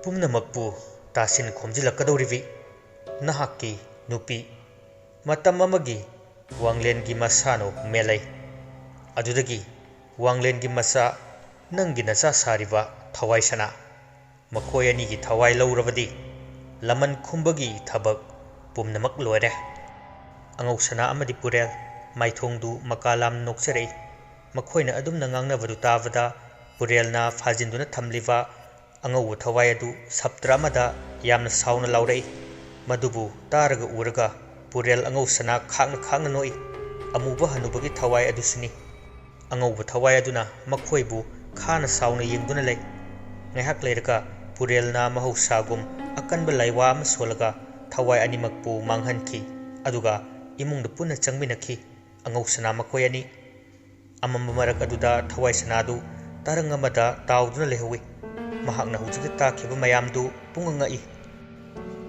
"ꯄꯨꯝꯅꯃꯛꯄꯨ ꯇꯥꯁꯤꯟ ꯈꯣꯝꯖꯤꯜꯂꯛꯀꯗꯧꯔꯤꯕꯤ ꯅꯍꯥꯛꯀꯤ ꯅꯨꯄꯤ꯫ ꯃꯇꯝ ꯑꯃꯒꯤ ꯋꯥꯡꯂꯦꯟꯒꯤ ꯃꯁꯥꯅꯣ ꯃꯦꯂꯩ, ꯑꯗꯨꯗꯒꯤ ꯋꯥꯡꯂꯦꯟꯒꯤ ꯃꯆꯥ ꯅꯪꯒꯤ ꯅꯆꯥ ꯁꯥꯔꯤꯕ ꯊꯋꯥꯏ ꯁꯅꯥ꯫ ꯃꯈꯣꯏ ꯑꯅꯤꯒꯤ ꯊꯋꯥꯏ ꯂꯧꯔꯕꯗꯤ ꯂꯃꯟ ꯈꯨꯝꯕꯒꯤ ꯊꯕꯛ ꯄꯨꯝꯅꯃꯛ ꯂꯣꯏꯔꯦ꯫" ꯑꯉꯧ ꯁꯅꯥ ꯑꯃꯗꯤ ꯄꯨꯔꯦꯜ ꯃꯥꯏꯊꯣꯡꯗꯨ ꯃꯀꯥ ꯂꯥꯝꯅ ꯅꯣꯛꯆꯔꯛꯏ꯫ ꯃꯈꯣꯏꯅ ꯑꯗꯨꯝꯅ ꯉꯥꯡꯅꯕꯗꯨ ꯇꯥꯕꯗ ꯄꯨꯔꯦꯜꯅ ꯐꯥꯖꯤꯟꯗꯨꯅ ꯊꯝꯂꯤꯕ ꯑꯉꯧꯕ ꯊꯋꯥꯏ ꯑꯗꯨ ꯁꯞꯇ꯭ꯔ ꯑꯃꯗ ꯌꯥꯝꯅ ꯁꯥꯎꯅ ꯂꯥꯎꯔꯛꯏ꯫ ꯃꯗꯨꯕꯨ ꯇꯥꯔꯒ ꯎꯔꯒ ꯄꯨꯔꯦꯜ ꯑꯉꯧ ꯁꯅꯥ ꯈꯥꯛꯅ ꯈꯥꯛꯅ ꯅꯣꯛꯏ꯫ ꯑꯃꯨꯕ ꯍꯅꯨꯕꯒꯤ ꯊꯋꯥꯏ ꯑꯗꯨꯁꯨꯅꯤ꯫ ꯑꯉꯧꯕ ꯊꯋꯥꯏ ꯑꯗꯨꯅ ꯃꯈꯣꯏꯕꯨ ꯈꯥꯅ ꯁꯥꯎꯅ ꯌꯦꯡꯗꯨꯅ ꯂꯩ꯫ ꯉꯥꯏꯍꯥꯛ ꯂꯩꯔꯒ ꯄꯨꯔꯦꯜꯅ ꯃꯍꯧꯁꯥꯒꯨꯝ ꯑꯀꯟꯕ ꯂꯥꯏꯋꯥ ꯑꯃ ꯁꯣꯜꯂꯒ ꯊꯋꯥꯏ ꯑꯅꯤꯃꯛꯄꯨ ꯃꯥꯡꯍꯟꯈꯤ꯫ ꯑꯗꯨꯒ ꯏꯃꯨꯡꯗ ꯄꯨꯟꯅ ꯆꯪꯃꯤꯟꯅꯈꯤ꯫ ꯑꯉꯧ ꯁꯅꯥ ꯃꯈꯣꯏ ꯑꯅꯤ꯫ ꯑꯃꯝꯕ ꯃꯔꯛ ꯑꯗꯨꯗ ꯊꯋꯥꯏ ꯁꯅꯥꯗꯨ ꯇꯔꯪ ꯑꯃꯗ ꯇꯥꯎꯗꯨꯅ ꯂꯩꯍꯧꯏ꯫ ꯃꯍꯥꯛꯅ ꯍꯧꯖꯤꯛꯇ ꯇꯥꯈꯤꯕ ꯃꯌꯥꯝꯗꯨ ꯄꯨꯡꯉꯛ ꯉꯛꯏ꯫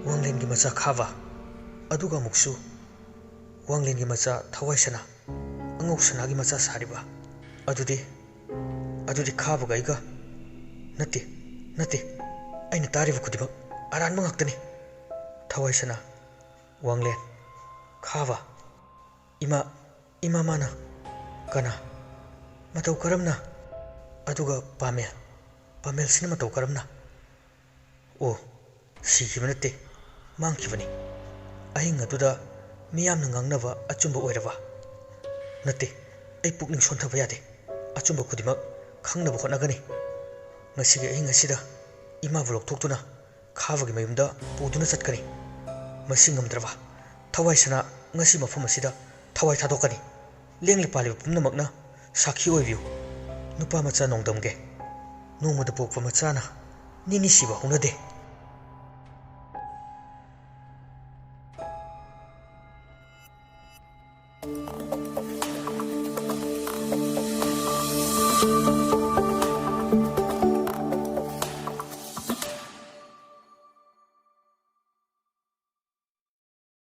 "ꯋꯥꯡꯂꯦꯟꯒꯤ ꯃꯆꯥ ꯈꯥꯕ, ꯑꯗꯨꯒ ꯑꯃꯨꯛꯁꯨ ꯋꯥꯡꯂꯦꯟꯒꯤ ꯃꯆꯥ ꯊꯋꯥꯏ ꯁꯅꯥ, ꯑꯉꯧ ꯁꯅꯥꯒꯤ ꯃꯆꯥ ꯁꯥꯔꯤꯕ꯫ ꯑꯗꯨꯗꯤ ꯑꯗꯨꯗꯤ ꯈꯥꯕꯒ ꯑꯩꯒ? ꯅꯠꯇꯦ, ꯅꯠꯇꯦ, ꯑꯩꯅ ꯇꯥꯔꯤꯕ ꯈꯨꯗꯤꯡꯃꯛ ꯑꯔꯥꯟꯕ ꯉꯥꯛꯇꯅꯤ꯫ ꯊꯋꯥꯏꯁꯅꯥ, ꯋꯥꯡꯂꯦꯟ, ꯈꯥꯕ, ꯏꯃꯥ, ꯏꯃꯥ ꯃꯥꯅ ꯀꯅꯥ? ꯃꯇꯧ ꯀꯔꯝꯅ? ꯑꯗꯨꯒ ꯄꯥꯃꯦꯜ, ꯄꯥꯃꯦꯜꯁꯤꯅ ꯃꯇꯧ ꯀꯔꯝꯅ? ꯑꯣ, ꯁꯤꯈꯤꯕ ꯅꯠꯇꯦ, ꯃꯥꯡꯈꯤꯕꯅꯤ꯫ ꯑꯍꯤꯡ ꯑꯗꯨꯗ ꯃꯤꯌꯥꯝꯅ ꯉꯥꯡꯅꯕ ꯑꯆꯨꯝꯕ ꯑꯣꯏꯔꯕ? ꯅꯠꯇꯦ, ꯑꯩ ꯄꯨꯛꯅꯤꯡ ꯁꯣꯟꯊꯕ ꯌꯥꯗꯦ꯫ ꯑꯆꯨꯝꯕ ꯈꯨꯗꯤꯡꯃꯛ ꯈꯪꯅꯕ ꯍꯣꯠꯅꯒꯅꯤ꯫ ꯉꯁꯤꯒꯤ ꯑꯍꯤꯡ ꯑꯁꯤꯗ ꯏꯃꯥꯕꯨ ꯂꯧꯊꯣꯛꯇꯨꯅ ꯈꯥꯕꯒꯤ ꯃꯌꯨꯝꯗ ꯄꯨꯗꯨꯅ ꯆꯠꯀꯅꯤ꯫ ꯃꯁꯤ ꯉꯝꯗ꯭ꯔꯕ? ꯊꯋꯥꯏꯁꯅꯥ ꯉꯁꯤ ꯃꯐꯝ ꯑꯁꯤꯗ ꯊꯋꯥꯏ ꯊꯥꯗꯣꯛꯀꯅꯤ꯫ ꯂꯦꯡꯂꯤꯕ ꯄꯥꯜꯂꯤꯕ ꯄꯨꯝꯅꯃꯛꯅ ꯁꯥꯈꯤ ꯑꯣꯏꯕꯤꯌꯨ꯫ ꯅꯨꯄꯥ ꯃꯆꯥ ꯅꯣꯡꯗꯝꯒꯦ꯫ ꯅꯣꯡꯃꯗ ꯄꯣꯛꯄ ꯃꯆꯥꯅ ꯅꯤꯅꯤ ꯁꯤꯕ ꯍꯧꯅꯗꯦ꯫